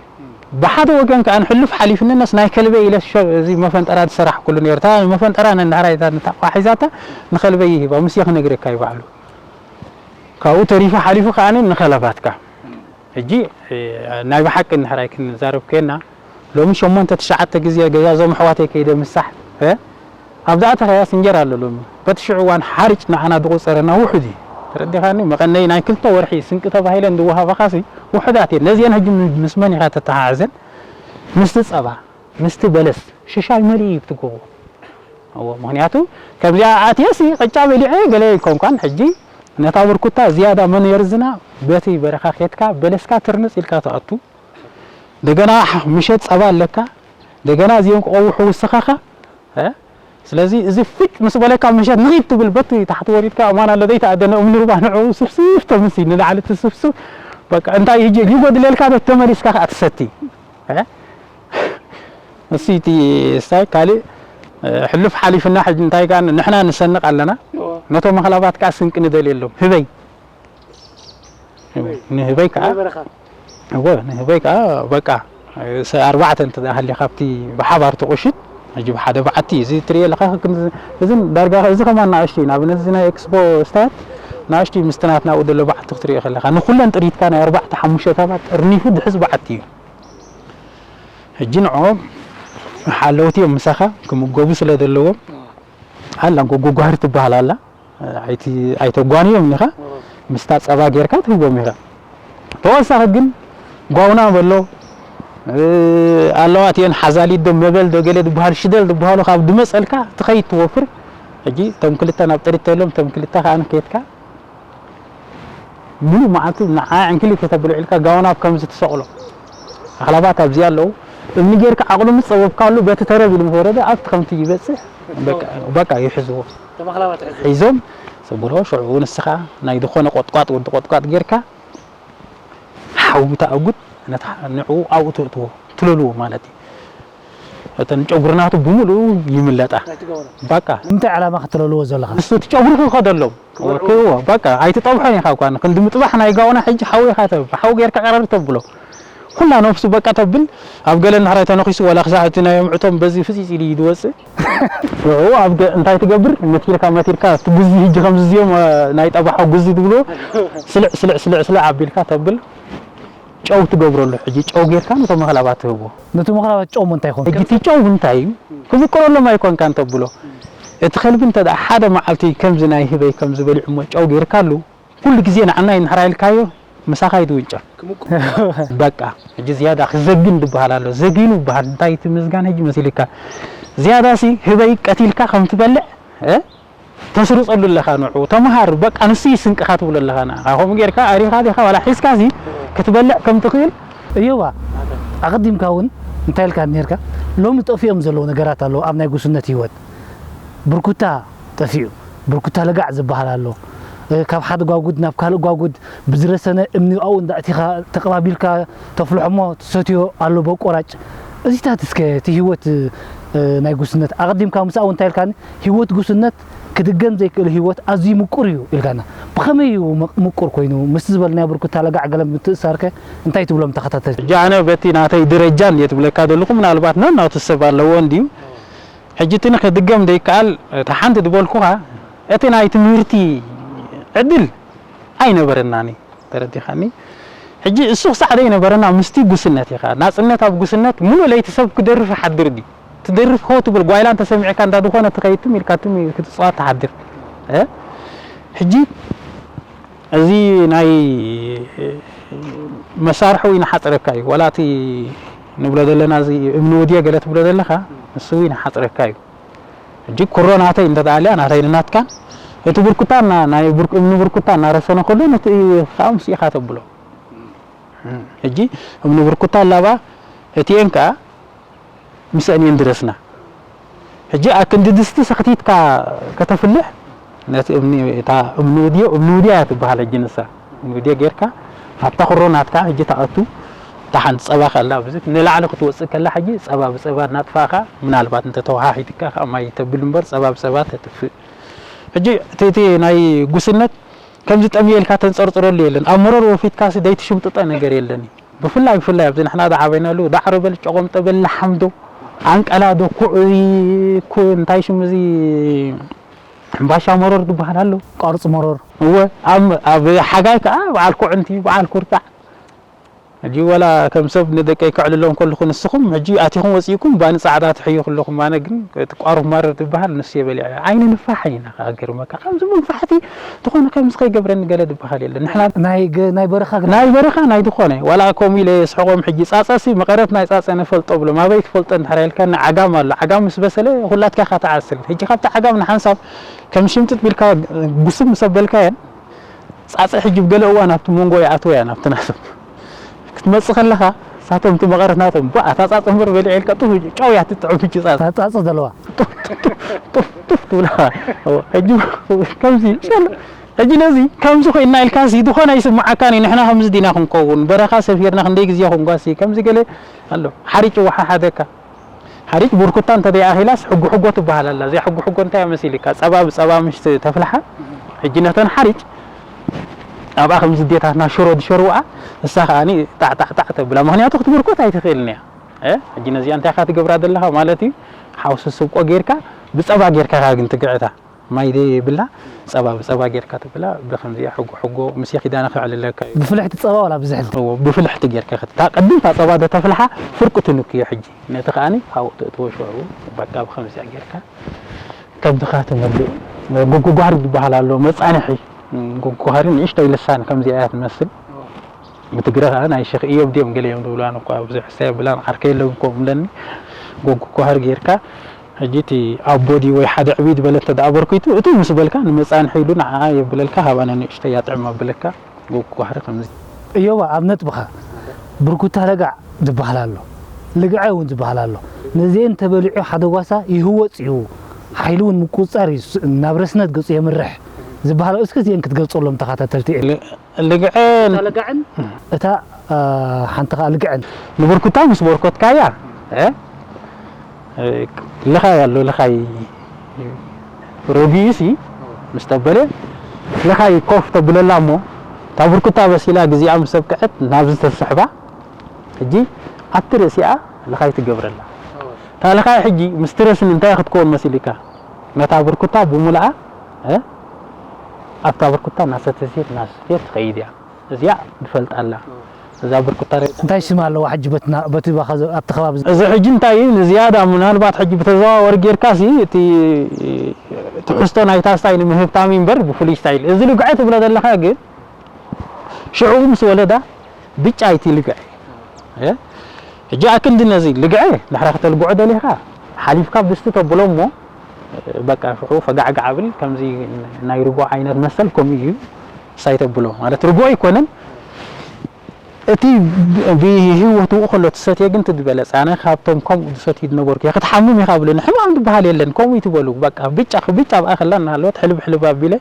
ብሓደ ወገን ከዓ ንሕሉፍ ሓሊፍንነስ ናይ ከልበ ኢለ ሸ- እዚ መፈንጠራ ዝሰራሕኩሉ ነይሩ። እታ መፈንጠራ ነንዳሕራይ እታ ንታቋ ሒዛታ ንኸልበይ ይህባ ምስ ክነግረካ እዩ ባዕሉ። ካብኡ ተሪፉ ሓሊፉ ከዓ ንኸለባትካ ሕጂ ናይ ብሓቂ እንድሕራይ ክንዛረብ ኮይና ሎሚ ሸሞንተ ትሽዓተ ግዜ ገዛ ዞም ኣሕዋተይ ከይደ ምሳሕ ኣብዛ ኣተኻያ ስንጀር ኣሎ ሎሚ በቲ ሽዑ እዋን ሓርጭ ንዓና ዝቆፀረና ውሑድ እዩ። ተረዲኻኒ? መቐነይ ናይ ክልተ ወርሒ ስንቂ ተባሂለ እንድወሃበኻሲ ውሑዳት እየን። ነዚአን ሕጂ ምስ መን ኢኻ ተተሓሕዘን? ምስቲ ፀባ ምስቲ በለስ ሽሻይ መሊኡ እዩ ትገብሮ። እዎ ምኽንያቱ ከምዚኣ ኣትየ ሲ ቅጫ በሊዐ ገለ ኣይኮንኳን። ሕጂ ነታ ብርኩታ ዝያዳ መን የርዝና በቲ በረኻ ኬድካ በለስካ ትርንፅ ኢልካ ትኣቱ። ደገና ምሸት ፀባ ኣለካ። ደገና እዚኦም ክቐውሑ ውስኻኻ። ስለዚ እዚ ፍጭ ምስ በለካ ምሸት ንኺድ ትብል በቲ ታሕቲ ወሪድካ እማን ኣሎ ዘይተኣደነ እምኒ ሩባ ንዕኡ ስፍስፍ ተምሲ ንላዕሊ ትስፍስፍ። በቃ እንታይ ይጎድለልካ ዶ ተመሊስካ ከዓ ትሰቲ። እሲ እቲ ስታይ ካልእ ሕሉፍ ሓሊፍና ሕጂ እንታይ ከኣ ንሕና ንሰንቕ ኣለና። ነቶም ኣኽላባት ከኣ ስንቂ ንደልየሎም ህበይ ንህበይ ከኣ እወ ንህበይ ከኣ በቃ ኣርባዕተ እንተ ሃልዩ ካብቲ ብሓባር ተቑሽት ሕጂ ብሓደ በዓቲ እዚ ትሪኦ ኣለኻ። እዝን ዳርጋ እዚ ከማን ንኣሽቱ እዩ። ንኣብነት እዚ ናይ ኤክስፖ ስታያት ንኣሽቱ እዩ። ምስቲ ናትና ኣብኡ ዘሎ በዓቲ ክትሪኦ ከለኻ ንኩለን ጥሪትካ ናይ ኣርባዕተ ሓሙሽተ ሰባት ጠርኒፉ ድሕዝ በዓቲ እዩ። ሕጂ ንዕኦም ሓለውቲ እዮም ምሳኻ ክምገቡ ስለ ዘለዎም ኣላ ጎጎጓህሪ ትበሃል ኣላ ኣይተጓንዮም ኢኻ ምስታ ፀባ ጌርካ ትህቦም ኢኻ። ተወሳኺ ግን ጓውና በሎ ኣለዋት እየን ሓዛሊት ዶ መበል ዶ ገለ ዝበሃል ሽደል ዝበሃሉ ካብ ድመፀልካ ትኸይድ ትወፍር። ሕጂ እቶም ክልተ ናብ ጥሪት ተሎም እቶም ክልተ ከዓ ንከየትካ ሙሉእ መዓልቲ ንዓ ዕንክሊል ከተብሎ ኢልካ ጋውና ኣብ ከምዚ ትሰቕሎ ኣኽላባት ኣብዚ ኣለዉ። እምኒ ጌርካ ዓቕሉ ምስ ጸበብካሉ በቲ ተረብ ኢሉ ምስ ወረደ ኣብቲ ከምቲ ይበጽሕ በቃ ይሕዝዎ። ሒዞም ጽብሎ ሽዑ ንስኻ ናይ ዝኾነ ቆጥቋጥ ወዲ ቆጥቋጥ ጌርካ ሓዊ ተኣጉድ ነታ ንዕኡ ኣብኡ ተእትዎ ትለልዎ ማለት እዩ። እተን ጨጉሪ ናቱ ብምሉኡ ይምለጣ። በቃ እንታይ ዕላማ ክትለልዎ ዘለኻ? ንሱ እቲ ጨጉሪ ክኸደሎም ክዎ በቃ ኣይትጠብሖን ኢኻ እኳ ክንዲ ምጥባሕ ናይ ጋውና ሕጂ ሓዊ ኢኻ ተብ ሓዊ ጌርካ ቀረር ተብሎ ኩላ ነፍሱ በቃ ተብል። ኣብ ገለ እንድሕራይ ተነኺሱ ዋላ ክሳዕ እቲ ናይ ኣምዕቶም በዚ ፍጺጽ ኢሉ እዩ ዝወጽእ። ንዕኡ ኣብ ገ-፣ እንታይ ትገብር? መቲርካ፣ መቲርካ፣ እቲ ግዚ ሕጂ ከምዚ እዚኦም፣ እ፣ ናይ ጠባሖ ግዚ ትብሎ፣ ስልዕ፣ ስልዕ፣ ስልዕ፣ ስልዕ ኣቢልካ ተብል። ጨው ትገብረሉ። ሕጂ ጨው ጌርካ ነቶም ኣኽላባት ትህቦ። ነቶም ኣኽላባት ጨው እንታይ ይኾን? ሕጂ እቲ ጨው እንታይ እዩ? ክምቅረሎም ኣይኮንካን ተብሎ። እቲ ከልቢ እንተ ደኣ ሓደ መዓልቲ ከምዚ ናይ ህበይ ከምዚ በሊዑ እሞ ጨው ጌርካሉ፣ ኩሉ ግዜ ንዓና ይንሕራ ኢልካዮ፣ ምሳኻ እዩ ዝውንጨፍ። በቃ፣ ሕጂ ዝያዳ ክዘግን ዝበሃል ኣሎ። ዘጊኑ ዝበሃል እንታይ እቲ ምዝጋን ሕጂ መሲልካ? ዝያዳሲ ህበይ ቀቲልካ ከም ትበልዕ፣ እ? ተስርጸሉ ኣለኻ ንዑ። ተምሃር፣ በቃ ንሱ እዩ ስንቅኻ ትብሎ ኣለኻ ንዓኻ። ከምኡ ጌርካ ኣሪኻ ዲኻ ዋላ ሒዝካሲ ክትበልዕ ከም ትኽእል። እዮባ፣ ኣቐዲምካ እውን እንታይ ኢልካ ነርካ? ሎሚ ጠፊኦም ዘለዉ ነገራት ኣለዉ ኣብ ናይ ጉስነት ህይወት። ብርኩታ ጠፊኡ፣ ብርኩታ ለጋዕ ዝበሃል ኣሎ። እ፣ ካብ ሓደ ጓጉድ ናብ ካልእ ጓጉድ ብዝረሰነ እምኒ ኣብኡ እንዳእቲኻ ተቐባቢልካ ተፍልሖ እሞ ትሰትዮ ኣሎ በቆራጭ። እዚታት እስከ እቲ ህይወት፣ እ፣ ናይ ጉስነት ኣቐዲምካ ምስኣ እውን እንታይ ኢልካኒ? ህይወት ጉስነት ክድገም ዘይክእል ህይወት ኣዝዩ ምቁር እዩ ኢልካና። ብኸመይ እዩ ምቅ-፣ ምቁር ኮይኑ? ምስቲ ዝበልናዮ ብርኩታ ለጋዕ ገለ ምትእስሳርከ እንታይ ትብሎም ተኸታተልቲ? ሕጂ ኣነ በቲ ናተይ ደረጃ እንድየ ትብለካ ዘለኹ፣ ምናልባት ነናቱ ሰብ ኣለዎ እንድዩ። ሕጂ እቲ ንኽድገም ዘይከኣል፣ እታ ሓንቲ ዝበልኩኻ፣ እቲ ናይ ትምህርቲ ዕድል ኣይነበረናን እዩ። ተረዲኻኒ? ሕጂ እሱ ክሳዕ ዘይነበረና ምስቲ ጉስነት ኢኻ። ናጽነት ኣብ ጉስነት ሙሉእ ለይቲ ሰብ ክደርፍ ይሓድር ድዩ? ትደርፍ ሆ ትብል ጓይላ እንተሰሚዕካ እንዳ ዝኾነ ትኸይድ ትም ኢልካ ትም ክትጽዋት ትሓድር። እ? ሕጂ እዚ ናይ መሳርሒ እውን ይሓጽረካ እዩ። ዋላ እቲ ንብሎ ዘለና እዚ እምኒ ውድየ ገለ ትብሎ ዘለኻ፣ ንሱ እውን ይሓጽረካ እዩ። ሕጂ ኩሮ ናተይ እንተ ደኣ ኣልያ፣ ናተይ ንናትካን፣ እቲ ብርኩታ እና-፣ ናይ ብርኩ-፣ እምኒ ብርኩታ እናረሰነ ከሎ፣ ነቲ ከዓ ምስ ኢኻ ተብሎ። ሕጂ እምኒ ብርኩታ ኣላባ፣ እቲኤን ከዓ ምስአን እየን ድረስና። ሕጂ ኣክንዲ ድስቲ ሰኽቲትካ ከተፍልሕ፣ ነቲ እምኒ፣ እታ እምኒ ውድዮ፣ እምኒ ውድያ እያ ትበሃል። ሕጂ ንሳ እምኒ ውድዮ ጌርካ፣ ኣብታ ኩሮ ናትካ ሕጂ ተኣቱ፣ እታ ሓንቲ ጸባ ከላ፣ ብዚ ንላዕሊ ክትወጽእ ከላ፣ ሕጂ ጸባ ብጸባ እናጥፋእካ፣ ምናልባት እንተ ተወሃሂድካ ከኣ ማይ ተብል እምበር፣ ጸባ ብጸባ ተጥፍእ። ሕጂ እቲ፣ እቲ ናይ ጉስነት ከምዚ ጠምየ ኢልካ ተንጸርጽረሉ የለን። ኣብ መረር ወፊትካሲ ዘይትሽምጥጠ ነገር የለን። ብፍላይ፣ ብፍላይ ኣብዚ ንሕና ዝዓበይናሉ ዳዕሮ በል፣ ጨቆምጠ በል፣ ሓምዶ፣ ኣንቀላዶ፣ ኩ-፣ ኩ-፣ እንታይ ሽሙ እዚ ሕምባሻ መረር ዝበሃል ኣሎ። ቋርጽ መረር። እወ፣ ኣብ፣ ኣብ ሓጋይ ከኣ በዓል ኩዕንቲ፣ በዓል ኩርታዕ። ሕጂ ወላ ከም ሰብ ንደቀይ ከዕልሎም ከለኹ ንስኹም ሕጂ ኣቲኹም ወጺእኩም ባኒ ጻዕዳ ትሕይኹ ኣለኹም። ኣነ ግን እቲ ቋሩፍ ማረር ዝበሃል ንሱ እየ በሊዐ። ዓይኒ ንፋሕ ኢና ከኣ ገርመካ። ከምዚ ምንፋሕቲ ዝኾነ ከምዚ ከይገብረኒ ገለ ዝበሃል የለን። ንሕና ናይ ገ-፣ ናይ በረኻ ግን ናይ በረኻ ናይ ዝኾነ ዋላ ከምኡ ኢለ የስሕቖም። ሕጂ ጻጸሲ መቐረት ናይ ጻጸ ንፈልጦ ብሎም ኣበይ ትፈልጦ እንድሕር ኢልካኒ ዓጋም ኣሎ። ዓጋም ምስ በሰለ ኩላትካ ኢኻ ትዓስል። ሕጂ ካብቲ ዓጋም ንሓንሳብ ከም ሽምጥጥ ቢልካ ጉስም ምስ ኣበልካየን ጻጸ ሕጂ ብገለ እዋን ኣብቲ መንጎ ይኣትወያ ናብቲ ናቶም ክትመጽእ ከለኻ ሳቶም እቲ መቐረት ናቶም ባ እታ ጻጸ እምበር በሊዐ ኢልካ ጡፍ ጫው እያ ትጥዕም። ሕጂ ጻጸ እታ ጻጸ ዘለዋ ጡፍ ጡፍ ጡፍ ጡፍ ትብላ። እወ፣ ሕጂ ከምዚ ሸሎ ሕጂ ነዚ ከምዚ ኮይና ኢልካሲ ዝኾነ ኣይስምዓካን እዩ። ንሕና ከምዚ ዲና ክንከውን በረኻ ሰፊርና ክንደይ ግዜ ክንጓሲ ከምዚ ገለ ኣሎ ሓሪጭ ወሓሓደካ። ሓሪጭ ብርኩታ እንተ ደይኣኺላስ ሕጉ ሕጎ ትበሃል ኣላ። እዚኣ ሕጉ ሕጎ እንታይ እያ መሲልካ? ጸባ ብጸባ ምሽ ት-፣ ተፍልሓ። ሕጂ ነተን ሓሪጭ ኣብኣ ከምዚ ኣዴታትና ሽሮ ዝሸርውኣ፣ ንሳ ከኣኒ ጣዕ ጣዕ ጣዕ ተብላ። ምኽንያቱ ክትብርኩት ኣይትኽእልን እያ። እ? ሕጂ ነዚኣ እንታይ ኢኻ ትገብራ ዘለኻ ማለት እዩ? ሓውሲ ስብቆ ጌርካ፣ ብጸባ ጌርካ ኢኻ ግን ትግዕታ። ማይ ደይ የብላ፣ ጸባ ብጸባ ጌርካ ትብላ፣ ብኸምዚኣ ሕጎ ሕጎ ምስ የኺዳነ ከዕልለካ እዩ። ብፍልሕቲ ጸባ ዋላ ብዝሕልቲ? እዎ፣ ብፍልሕቲ ጌርካ ከት-፣ እታ ቅድም እታ ጸባ ዶ ተፍልሓ፣ ፍርቂ ትንክዮ ሕጂ። ነቲ ከኣኒ ካብኡ ተእትዎ ሽዑ፣ በቃ ብኸምዚኣ ጌርካ፣ ከምዚ ከኣ ትመልእ። ጎጎጓህሪ ዝበሃል ኣሎ፣ መጻንሒ። ጎጎጓህሪ ንእሽቶይ ልሳን ከምዚኣ እያ ትመስል። ብትግረ ከኣ ናይ ሸኽ እዮብ ድዮም ገለ እዮም ዝብሉ፣ ኣነ እኳ ብዙሕ እሰ የብላን፣ ዓርከይ የለውን ከምኡ እብለኒ። ጎጎ ኳህር ጌርካ፣ ሕጂ እቲ ኣቦ ድዩ ወይ ሓደ ዕብይ ዝበለ እንተ ደኣ ኣበርኪቱ፣ እቱ ምስ በልካ ንመጻንሒ ኢሉ ንዓኣ የብለልካ፣ ሃባና ንእሽተይ እያ ጥዕም ኣብለካ። ጎጎ ኳህር ከምዚ። እዮባ፣ ኣብ ነጥብኻ፣ ብርኩታ ለጋዕ ዝበሃል ኣሎ፣ ልግዐ እውን ዝበሃል ኣሎ። ነዚአን ተበሊዑ ሓደ ጓሳ ይህወጽ እዩ፣ ሓይሉ እውን ምቁጽጻር እዩ፣ ስ-፣ ናብ ረስነት ገጹ የምርሕ ዝበሃል ኣሎ። እስከ እዚአን ክትገልጸሎም ተኸታተልቲ። ል-፣ ልግዐን እታ ለጋዕን እታ፣ አ፣ ሓንቲ ኸኣ ልግዐን። ንብርኩታ ምስ በርኮትካያ፣ እ፣ እ፣ ልኻይ ኣሎ፣ ልኻይ ረጒኡሲ ምስ ተበለ፣ ልኻይ ኮፍ ተብለላ እሞ፣ እታ ብርኩታ በሲላ ግዚኣ ምስ ኣብቅዐት፣ ናብዚ ተስሕባ፣ ሕጂ ኣብቲ ርእሲኣ ልኻይ ትገብረላ። እታ ልኻይ ሕጂ ምስ ትረስኒ እንታይ ክትከውን መሲልካ? ነታ ብርኩታ ብሙልኣ፣ እ፣ ኣብታ ብርኩታ እናሰተየት እናሰተየት ትኸይድ እያ። እዚኣ ንፈልጣ ኣላ። እዛ ብርኩታ ሬ- እንታይ ሽም ኣለዋ ሕጂ በትና-፣ በቲ ባኻ ዘ-፣ ኣብቲ ከባቢ ዘ- እዚ ሕጂ እንታይ እዩ? ንዝያዳ ምናልባት ሕጂ ብተዘዋወሪ ጌርካ ሲ እቲ ትሕዝቶ ናይታ ስታይል ምህብታሚ እምበር ብፍሉይ ስታይል። እዚ ልግዐ ትብሎ ዘለኻ ግን ሽዑ ምስ ወለዳ ብጫ ኣይቲ ልግዐ። እ? ሕጂ ኣክንዲ ነዚ ልግዐ ንሕራ ከተልግዖ ደሊኻ ሓሊፍካ ብስቲ ተብሎ እሞ በቃ ሽዑ ፈጋዕጋዕ ብል ከምዚ ናይ ርጎ ዓይነት መሰል ከምኡ እዩ። ሳይ ተብሎ ማለት ርጎ ኣይኮነን። እቲ ብህይወቱ ከሎ ትሰትየ ግን ትድበለጽ። ኣነ ካብቶም ከምኡ ዝሰትዩ ዝነበርኩ እየ። ክትሓምም ኢኻ ብሉኒ። ሕማም ዝበሃል የለን። ከምኡ ይትበሉ። በቃ ብጫ ብጫ ኣብኣ ከላ እናሃለወት ሕልብ ሕልብ ኣቢለ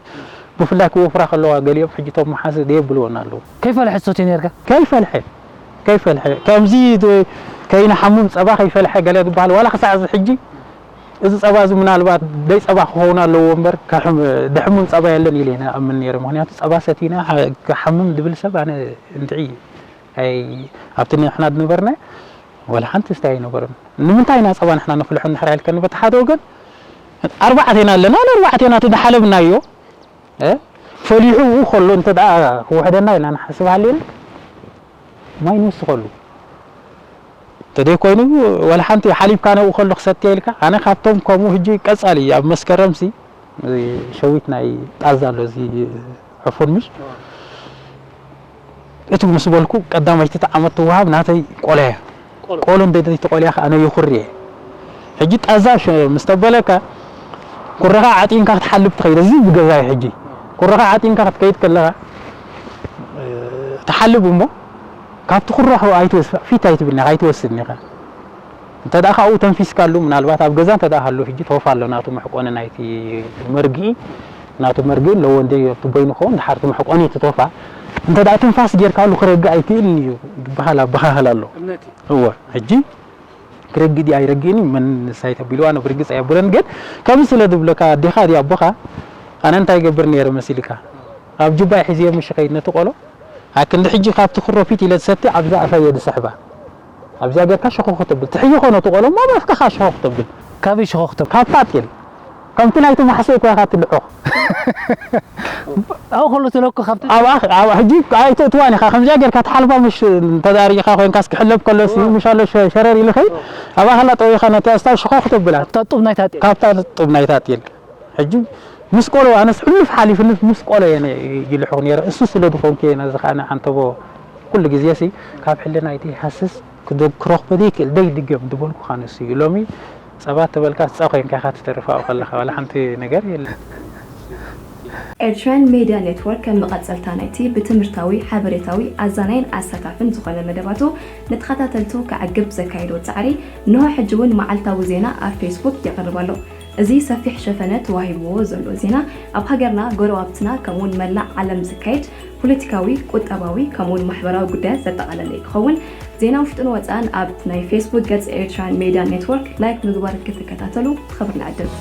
ብፍላይ ክወፍራ ከለዋ ገሊኦም ሕጂ እቶም መሓዝ ደየብልዎን ኣለዉ። ከይፈልሐ ትሰትዮ ነርካ? ከይፈልሐ። ከይፈልሐ። ከምዚ ድ-፣ ከይንሓምም ጸባ ከይፈልሐ ገለ ዝበሃል ዋላ ክሳዕ እዚ ሕጂ እዚ ጸባ እዚ ምናልባት ደይ ጸባ ክኸውን ኣለዎ እምበር፣ ከሕም-፣ ደሕሙም ጸባ የለን ኢለ እየ ዝኣምን ነይረ። ምኽንያቱ ጸባ ሰቲና ሓ-፣ ክሓምም ዝብል ሰብ ኣነ እንድዒ ኣይ-፣ ኣብቲ ንሕና ዝነበርና ወላ ሓንቲ ስታይ ኣይነበረን። ንምንታይ ኢና ጸባ ንሕና ነፍልሖ እንድሕር ኢልከኒ በቲ ሓደ ወገን ኣርባዕቴና ኣለና፣ ንኣርባዕቴና እቲ ዝሓለብናዮ፣ እ፣ ፈሊሑ ከሎ እንተ ደኣ ክውሕደና ኢልና ንሓስብ ሃሊና ማይ ንውስኸሉ። ተደይ ኮይኑ ወላ ሓንቲ ሓሊብካ ነብኡ ከሎ ክሰትየ ኢልካ፣ ኣነ ካብቶም ከምኡ ሕጂ ቀጻሊ ኣብ መስከረምሲ ሸዊት ናይ ጣዛ ኣሎ፣ እዚ ዕፉን ምሽ፣ እቲ ምስ በልኩ ቀዳማይቲ ዓመት ትወሃብ ናተይ ቆሎ እያ። ቆሎ። ቆሎ እንደ ተቆልያ ከኣ ኣነ ይኹሪ እየ። ሕጂ ጣዛ ሸ-፣ ምስ ተበለካ፣ ኩረኻ ዓጢንካ ክትሓልብ ትኸይድ። እዚ ብገዛይ ሕጂ። ኩረኻ ዓጢንካ ክትከይድ ከለኻ፣ እ፣ ትሓልብ እሞ፣ ካብቲ ኩሮ ኣይትወስ-፣ ፊት ኣይትብልኒ፣ ኣይትወስድኒ ኢኻ። እንተ ደኣ ካብኡ ተንፊስካሉ፣ ምናልባት ኣብ ገዛ እንተ ደኣ ሃሉ፣ ሕጂ ተወፋ ኣሎ፣ ናቱ መሕቆኒ ናይቲ መርግኢ፣ ናቱ መርግእን ለወንዲ ኣብቲ በይኑ ክኸውን፣ ድሓር እቲ መሕቆኒ እቲ ተወፋ፣ እንተ ደኣ ትንፋስ ጌርካሉ ክረግእ ኣይክእልን እዩ፣ ዝበሃል ኣበሃህላ ኣሎ። እምነት እዩ። እወ፣ ሕጂ ክረግእ ድዩ ኣይረግእን እዩ፣ መን ንሳይ ተቢልዋ፣ ኣነ ብርግጽ ኣየብሎን፣ ግን ከምዚ ስለ ዝብለካ፣ ኣዴኻ ድዩ ኣቦኻ፣ ኣነ እንታይ ይገብር ነይረ መሲልካ? ኣብ ጁባይ ሒዘዮ ምሽ ኸይድ ነቲ ቆሎ፣ ኣክንዲ ሕጂ ካብቲ ክሮ ፊት ኢለ ዝሰቲ ኣብዛ ኣፈ እየ ዝስሕባ። ኣብዚኣ ጌርካ ሸኾኽ ተብል። ትሕይኾ ነቲ ቆሎ እሞ ኣብ ኣፍካኻ ሸኾኽ ተብል። ካበይ ሸኾኽ ተብል? ካብታ ጤል። ከምቲ ናይቲ ማሕሰ እኮ ኢኻ ትልዖ። ኣብኡ ከሎ ተለኩ ካብቲ ኣብ ኣኽ-፣ ኣብ ሕጂ ኣይተእትዋን ኢኻ። ከምዚኣ ጌርካ ትሓልፋ ምሽ ተዳሪኻ ኮይንካስ ክሕለብ ከሎሲ ምሽ ኣሎ ሸ-፣ ሸረር ኢሉ ኸይድ። ኣብኣ ከላ ጠዊኻ ነቲ ኣስታ ሸኾኽ ተብላ። ካብታ ጡብ ናይታ ጤል። ካብታ ጡብ ናይታ ጤል። ሕጂ ምስ ቆሎ ኣነስ ሕሉፍ ሓሊፍንስ ምስ ቆሎ እየ ነ-፣ ይልሕኹ ነይረ። እሱ ስለ ዝኾንኩ እየ ነዚ ኸኣ ንዓንተቦ ኩሉ ግዜ ሲ ካብ ሕልናይ ዘይሃስስ ክደ-፣ ክረኽቦ ዘይክእል ደይ ድገም ዝበልኩኻ ንሱ እዩ። ሎሚ ጸባ ተበልካ ጸ ኮይንካ ኢኻ ትተርፍ ኣብኡ ከለኻ ዋላ ሓንቲ ነገር የለን። ኤርትራን ሜድያ ኔትወርክ ከም መቐጸልታ ናይቲ ብትምህርታዊ፣ ሓበሬታዊ፣ ኣዛናይን ኣሳታፍን ዝኾነ መደባቱ ንተኸታተልቱ ከዕግብ ዘካየዶ ጻዕሪ እንሆ ሕጂ እውን መዓልታዊ ዜና ኣብ ፌስቡክ የቕርብ ኣሎ። እዚ ሰፊሕ ሸፈነ ተዋሂብዎ ዘሎ ዜና፣ ኣብ ሃገርና፣ ጎረባብትና፣ ከምኡውን መላእ ዓለም ዝካየድ ፖለቲካዊ፣ ቁጠባዊ፣ ከምኡውን ማሕበራዊ ጉዳያት ዘጠቓለለ እዩ ክኸውን። ዜና ውሽጥን ወጻእን ኣብ ናይ ፌስቡክ ገጽ ኤርትራን ሜድያ ኔትወርክ ላይክ ምግባር ክትከታተሉ ብኽብሪ ንዕድም።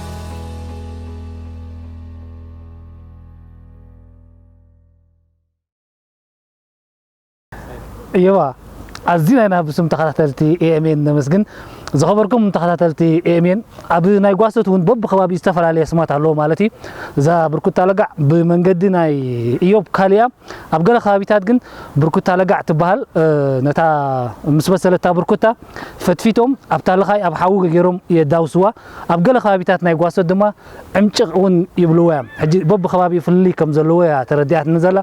እየዋ፣ ኣዝና ኢና ብስም ተኸታተልቲ ኤ ኤም ኤን ነመስግን። ዝኸበርኩም ተኸታተልቲ ኤ ኤም ኤን፣ ኣብ ናይ ጓሶት እውን በብኸባቢ ዝተፈላለየ ስማት ኣለዎ ማለት እዩ። እዛ ብርኩታ ለጋዕ ብመንገዲ ናይ እዮብ ካልእ እያ። ኣብ ገለ ከባቢታት ግን ብርኩታ ለጋዕ ትበሃል። እ፣ ነታ ምስ በሰለታ ብርኩታ ፈትፊቶም ኣብታ ልኻይ ኣብ ሓዊ ገይሮም የዳውስዋ። ኣብ ገለ ከባቢታት ናይ ጓሶት ድማ ዕምጭቕ እውን ይብልዎ እዮም። ሕጂ በብኸባቢኡ ፍልልይ ከም ዘለዎ እያ ተረዲኣትኒ ዘላ።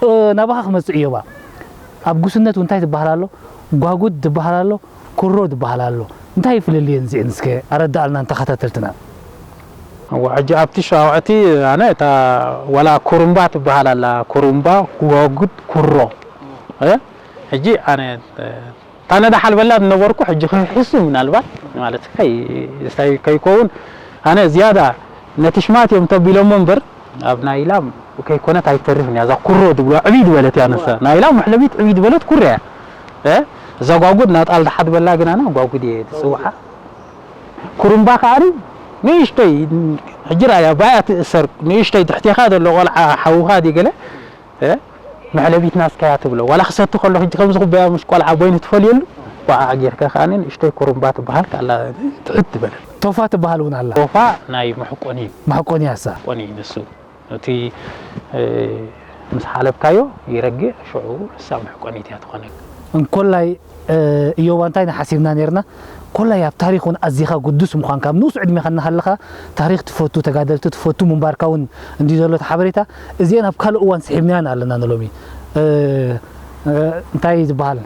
እ፣ ናባኻ ክመጽእ እዮባ። ኣብ ጉስነት እውን እንታይ ትበሃል ኣሎ? ጓጉድ ትበሃል ኣሎ፣ ኩሮ ትበሃል ኣሎ። እንታይ ፍልልየን እዚአን እስከ ኣረድኣልና ንተኸታተልትና። እዋ፣ ሕጂ ኣብቲ ሸዋውዕቲ ኣነ እታ ወላ ኩሩምባ ትበሃል ኣላ፣ ኩሩምባ፣ ጓጉድ፣ ኩሮ። እ? ሕጂ ኣነ፣ እ፣ እታ ነዳ ሓልበላ ዝነበርኩ ሕጂ ክሕሱ ምናልባት ማለት ከይ-፣ ስታይ ከይከውን ኣነ ዝያዳ ነቲ ሽማት እዮም ተቢሎሞ እምበር ኣብ ናይ ኢላም ከይኮነት ኣይተርፍን እያ። እዛ ኩሮ ትብሎ ዕብይ ዝበለት እያ ንሳ። ናይ ኢላም መሕለቢት ዕብይ ዝበለት ኩሮ እያ። እ? እዛ ጓጉድ ናጣል ደሓ ዝበላ ግን ኣነ ጓጉድ እየ ዝጽውዓ። ኩሩምባ ከኣ ንእሽተይ ሕጂ ራእያ ባያ ትእሰር ንእሽተይ ትሕቴኻ ዘሎ ቆልዓ ሓውኻ ድዩ ገለ እ? መሕለቢት ናስካያ ትብሎ። ዋላ ክሰቲ ከሎ ሕጂ ከምዚ ኩባያ ምሽ ቆልዓ ቦይኑ ትፈልየሉ፣ ዋዓ ጌርካ ከኣ ንእሽተይ ኩሩምባ ትበሃል፣ ካላ ትሕት ትበለ። ቶፋ ትበሃል እውን ኣላ። ቶፋ ናይ መሕቆኒ እዩ። መሕቆኒ ኣሳ። መሕቆኒ እዩ ንሱ። እቲ፣ እ፣ ምስ ሓለብካዮ ይረግእ፣ ሽዑ ንሳ መሕቆኒት እያ ትኾነካ። እንኮላይ፣ እ፣ እዮባ እንታይ ንሓሲብና ነርና? ኮላይ ኣብ ታሪኽ እውን ኣዚኻ ግዱስ ምዃንካ፣ ኣብ ንኡስ ዕድሜኻ እናሃለኻ ታሪኽ ትፈቱ፣ ተጋደልቲ ትፈቱ ምንባርካ እውን እንዲ ዘሎ እቲ ሓበሬታ። እዚአን ኣብ ካልእ እዋን ስሒብናያን ኣለና ንሎሚ። እ፣ እ፣ እንታይ ዝበሃል?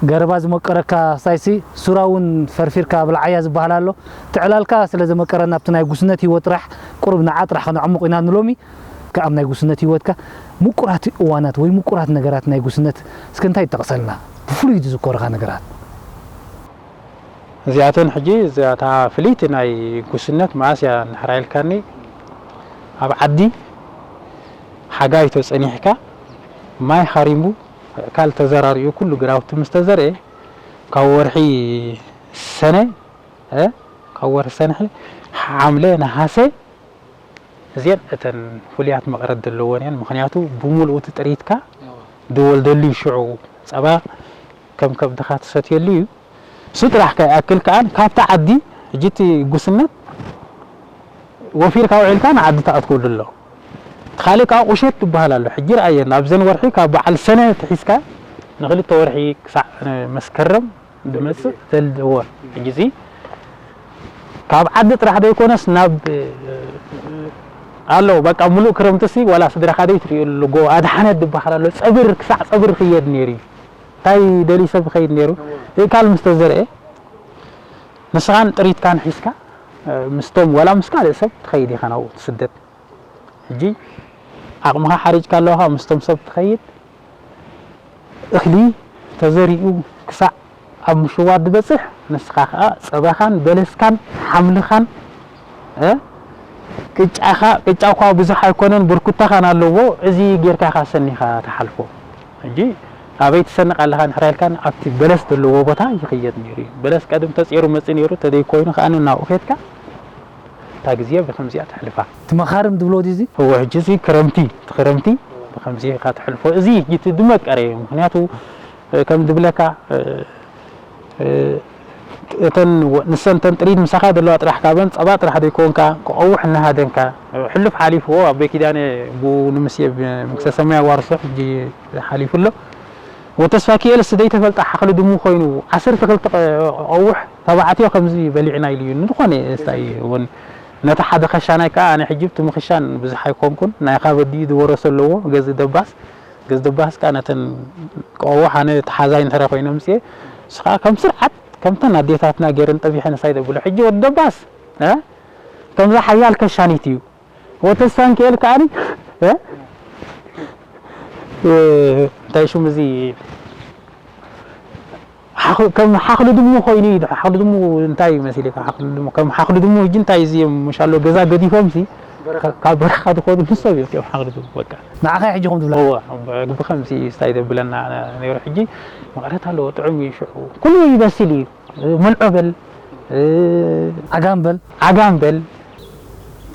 ገረባ ዝመቀረካ ሳይሲ ሱራ እውን ፈርፊርካ ብልዓያ ዝበሃል ኣሎ። ትዕላልካ ስለ ዘመቀረና ኣብቲ ናይ ጉስነት ህይወት ጥራሕ ቁሩብ ንዓ ጥራሕ ከነዕሙቕ ኢና ንሎሚ። ከኣም ናይ ጉስነት ህይወትካ ምቁራት እዋናት ወይ ምቁራት ነገራት ናይ ጉስነት እስከ እንታይ ይጠቕሰልና? ብፍሉይ ዝዝከሩኻ ነገራት? እዚኣተን ሕጂ እዚኣታ ፍልይቲ ናይ ጉስነት መኣስ እያ እንድሕር ኢልካኒ፣ ኣብ ዓዲ ሓጋይ ተጸኒሕካ፣ ማይ ሃሪሙ፣ ኣእካል ተዘራሪኡ፣ ኩሉ ግራውቲ ምስ ተዘርኤ፣ ካብ ወርሒ ሰነ፣ እ፣ ካብ ወርሒ ሰነ፣ ሓምለ፣ ነሃሰ፣ እዚአን እተን ፍሉያት መቐረት ዘለወን እየን። ምኽንያቱ ብምሉኡ እቲ ጥሪትካ ዝወልደሉ እዩ። ሽዑ ጸባ ከም ከብድኻ ትሰትየሉ እዩ። እሱ ጥራሕ ከይኣክል ከኣ ካብቲ ዓዲ፣ ሕጂ እቲ ጉስነት ወፊርካ ውዒልካ ንዓዲ ትኣትወሉ ኣሎ። እቲ ካልእ ከኣ ቁሸት ትበሃል ኣሎ። ሕጂ ረኣየን፣ ኣብዘን ወርሒ ካብ በዓል ሰነ ትሒዝካ ንኽልተ ወርሒ ክሳዕ መስከረም ዝመጽእ ዘልዎ። ሕጂ እዚ ካብ ዓዲ ጥራሕ ዘይኮነስ ናብ፣ ኣሎ፣ በቃ፣ ምሉእ ክረምቲ ሲ ዋላ ስድራኻ ዘይትርእየሉ ጎቦ ኣድሓነት ዝበሃል ኣሎ። ጸብር፣ ክሳዕ ጸብር ክየድ ነይሩ እዩ። እንታይ ደልዩ ሰብ ክኸይድ ነይሩ? እካል ምስ ተዘርአ፣ ንስኻን ጥሪትካን ሒዝካ፣ ምስቶም ዋላ ምስ ካልእ ሰብ ትኸይድ ኢኻ ናብኡ ትስደድ። ሕጂ ዓቕምኻ ሓሪጅካ ኣለኻ፣ ምስቶም ሰብ ትኸይድ፣ እኽሊ ተዘሪኡ ክሳዕ ኣብ ምሽዋድ ዝበጽሕ፣ ንስኻ ከኣ ጸባኻን በለስካን ሓምልኻን፣ እ፣ ቅጫኻ፣ ቅጫ እኳ ብዙሕ ኣይኮነን፣ ብርኩታኻን ኣለዎ። እዚ ጌርካ ኢኻ ሰኒኻ ትሓልፎ። ሕጂ ኣበይ ትሰንቕ ኣለኻ እንድሕር ኢልካን፣ ኣብቲ በለስ ዘለዎ ቦታ ይኽየድ ነይሩ እዩ። በለስ ቀደም ተጼሩ መጺኡ ነይሩ፣ ተደይ ኮይኑ ከኣ ናብኡ ኬድካ እታ ግዜ ብኸምዚኣ ተሕልፋ። እቲ መኻርም ዝብሎ ድዩ እዚ? እወ፣ ሕጂ እዚ ክረምቲ፣ እቲ ክረምቲ ብኸምዚ ኢኻ ተሕልፎ። እዚ ሕጂ እቲ ዝመቀረ እዩ። ምኽንያቱ፣ እ፣ ከም ዝብለካ፣ እ፣ እ፣ እተን ወ-፣ ንሰን እተን ጥሪት ምሳኻ ዘለዋ ጥራሕ ካብን ጸባ ጥራሕ ዘይኮንካ፣ ክቐውሕ እናሃደንካ፣ ሕሉፍ ሓሊፍዎ፣ ኣቦይ ኪዳነ ብኡ ንምስየ ብ-፣ መንግስተ ሰማይ ኣዋርሶ፣ ሕጂ ሓሊፉ ኣሎ። ወተስፋኪኤልስ ዘይተፈልጠ ሓኽሊ ድሙ ኮይኑ፣ ዓሰርተ ክልተ ቀ-፣ ቀውሕ ተባዕትዮ ከምዚ በሊዕና ኢሉ እዩ። ንዝኾነ ስታይ እውን ነቲ ሓደ ኸሻናይ ከኣ ኣነ ሕጂ ብቲ ምኽሻን ብዙሕ ኣይኮንኩን። ናይ ካበዲ ዝወረሶ ኣለዎ፣ ገዚ ደባስ። ገዚ ደባስ ከኣ ነተን ቀውሕ ኣነ ተሓዛይ እንተረ ኮይነ ምጽኤ፣ ንሱ ከኣ ከም ስርዓት ከምተን ኣዴታትና ገይረን ጠቢሐን ንሳይ ዘብሎ። ሕጂ ወዲ ደባስ፣ እ? ከምዛ ሓያል ከሻኒት እዩ። ወተስፋንኪኤል ከኣኒ፣ እ? እ፣ እንታይ ሽሙ እዚ ሓኽ-፣ ከም ሓኽሊ ድሙ ኮይኑ እዩ። ሓኽሊ ድሙ እንታይ መሲልካ? ሓኽሊ ድሙ፣ ከም ሓኽሊ ድሙ ሕጂ እንታይ እዚ እዮም፣ ምሻሎ ገዛ ገዲፎም ሲ፣ በረኻ። ካብ በረኻ ዝኾኑ ንሶም እዮም፣ እዮም ሓኽሊ ድሙ፣ በቃ። ንዓኻ ሕጂ ከምኡ ዝብለካ? እወ፣ ብኸምዚ ስታይ ዘብለና ነይሩ። ሕጂ መቐረት ኣለዎ፣ ጥዑም እዩ፣ ሽዑ ኩሉ ይበስል እዩ። መልዖ በል፣ እ፣ ዓጋም በል። ዓጋም በል።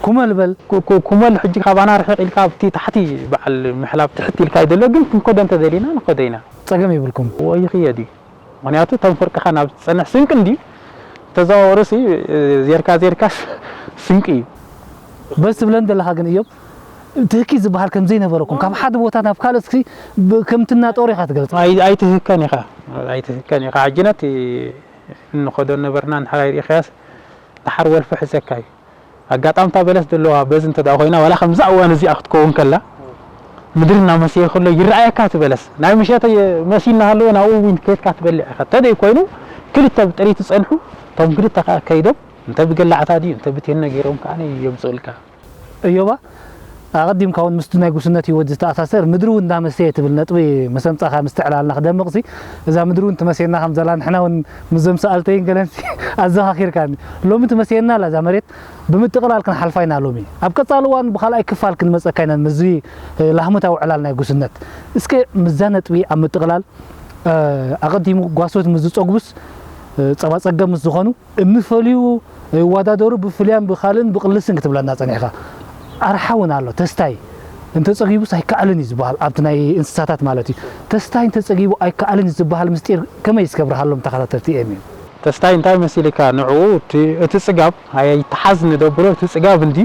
ኩመል በል። ኩ-፣ ኩ-፣ ኩመል ሕጂ ካባና ርሕቕ ኢልካ ኣብቲ ታሕቲ በዓል ምሕላብ ትሕት ኢልካ እዩ ዘሎ፣ ግን ክንከዶ እንተደሊና ንኸዶ ኢና። ጸገም የብልኩም። እወ፣ ይኽየድ እዩ። ምኽንያቱ እቶም ፍርቅኻ ናብ ዝጸንሕ ስንቂ እንድዩ፣ ተዘዋወሩ ሲ፣ እ፣ ዜርካ ዜርካ ስንቂ እዩ። በዚ ትብለን ዘለኻ ግን እዮም ትህኪት ዝበሃል ከም ዘይነበረኩም፣ ካብ ሓደ ቦታ ናብ ካልእ እስኪ ብ-፣ ከም ትናጠሩ ኢኻ ትገልጽ። ኣይ-፣ ኣይትህከን ኢኻ፣ ኣይትህከን ኢኻ። ሕጂ ነቲ እንኸዶ ነበርና እንድሕር ኣይርኢኻያስ፣ ደሓር ወልፊ ሕዘካ እዩ። ኣጋጣምታ በለስ ዘለዋ በዚ እንተ ደኣ ኮይና፣ ዋላ ከምዛ እዋን እዚኣ ክትከውን ከላ፣ ምድሪ እናመሰየ ከሎ ይረኣየካ እቲ በለስ። ናይ ምሸት መሲ እናሃለወ ናብኡ እውን ከይድካ ትበልዕ ኢኻ። እንተደይ ኮይኑ፣ ክልተ ብጥሪት ዝጸንሑ፣ እቶም ክልተ ከኣ ከይዶም፣ እንተ ብገላዕታ ድዩ፣ እንተ ብቴኖ ገይሮም ከኣ የምጽኡልካ። እዮባ፣ ኣቐዲምካ እውን ምስቲ ናይ ጉስነት ህይወት ዝተኣሳሰር ምድሪ እውን እንዳመሰየ ትብል ነጥቢ ምስ ኣምጻእካ ምስቲ ዕላልና ክደምቕ ሲ፣ እዛ ምድሪ እውን ትመስየና ከም ዘላ ንሕና እውን ምስዞም ሰኣልተይን ገለን ሲ ኣዘኻኺርካኒ። ሎሚ ትመስየና ኣላ እዛ መሬት፣ ብምጥቕላል ክንሓልፋ ኢና ሎሚ። ኣብ ቀጻሊ እዋን ብኻልኣይ ክፋል ክንመጸካ ኢና ምስዚ፣ እ፣ ላህምታዊ ዕላል ናይ ጉስነት። እስከ ምስዛ ነጥቢ ኣብ ምጥቕላል፣ እ፣ ኣቐዲሙ ጓሶት ምስ ዝጸጉስ፣ እ፣ ጸባ ጸገም ምስ ዝኾኑ፣ እምኒ ፈልዩ ይወዳደሩ ብፍልያን ብኻልእን ብቕልስን ክትብለና ጸኒሕካ። ኣርሓ እውን ኣሎ፣ ተስታይ። እንተጸጊቡስ ኣይከኣልን እዩ ዝበሃል ኣብቲ ናይ እንስሳታት ማለት እዩ። ተስታይ እንተጸጊቡ ኣይከኣልን እዩ ዝበሃል ምስጢር ከመይ እስከ ኣብርሃሎም ተኸታተልቲ ኤም ኤም። ተስታይ እንታይ መሲልካ ንዕኡ እቲ እቲ ጽጋብ ኣይተሓዝ ንደብሮ እቲ ጽጋብ እንዲ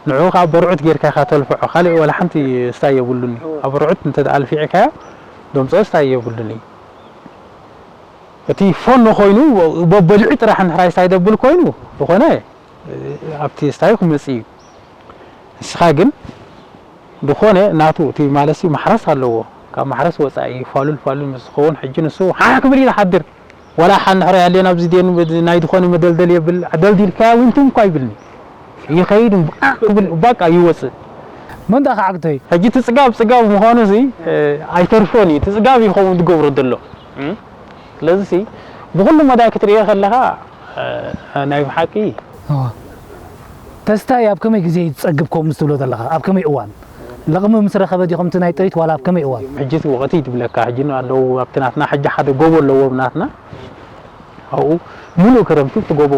ንዕኡ ከዓ በርዑት ጌርካ ኢኻ ተልፍዖ ካልእ ወላ ሓንቲ ስታይ የብሉን እዩ። ኣብ ርዑት እንተ ኣልፊዕካዮ ደምፅኦ ስታይ የብሉን እዩ። እቲ ፎኖ ኮይኑ በበሊዑ ጥራሕ እንድሕር ስታይ ደብል ኮይኑ ዝኾነ ኣብቲ ስታይ ክመፅእ እዩ። ንስኻ ግን ዝኾነ ናቱ እቲ ማለሲ ማሕረስ ኣለዎ። ካብ ማሕረስ ወፃኢ ፋሉል ፋሉል ምስ ዝኸውን ሕጂ ንሱ ሓሕ ክብል እዩ ዝሓድር። ዋላ ሓ እንድሕር ያለን ኣብዚ ዴን ናይ ዝኾነ መደልደል የብል ደልዲልካያ እውን ትም እኳ ይብልኒ ይኸይድ እምባእ ክብል እባቃ ይወፅእ። መን ደኣ ክዓግቶ እዩ? ሕጂ እቲ ፅጋብ ፅጋብ ምዃኑ እዚ ኣይተርፎን እዩ። እቲ ፅጋብ እዩ ከምኡ ዝገብሮ ዘሎ። ስለዚ ብኩሉ መዳይ ክትርእዮ ከለኻ ናይ ብሓቂ ተስታይ ኣብ ከመይ ግዜ እዩ ዝጸግብ ከምኡ ምስ ትብሎ ዘለኻ ኣብ ከመይ እዋን ለቕሚ ምስ ረኸበ ድዩ ከምቲ ናይ ጥሪት ዋላ ኣብ ከመይ እዋን? ሕጂ እቲ ወቕቲ እዩ ዝብለካ ሕጂ ኣለዉ ኣብቲ ናትና ሕጂ ሓደ ጎቦ ኣለዎ ናትና ኣብኡ ሙሉእ ክረምቲ እቲ ጎቦ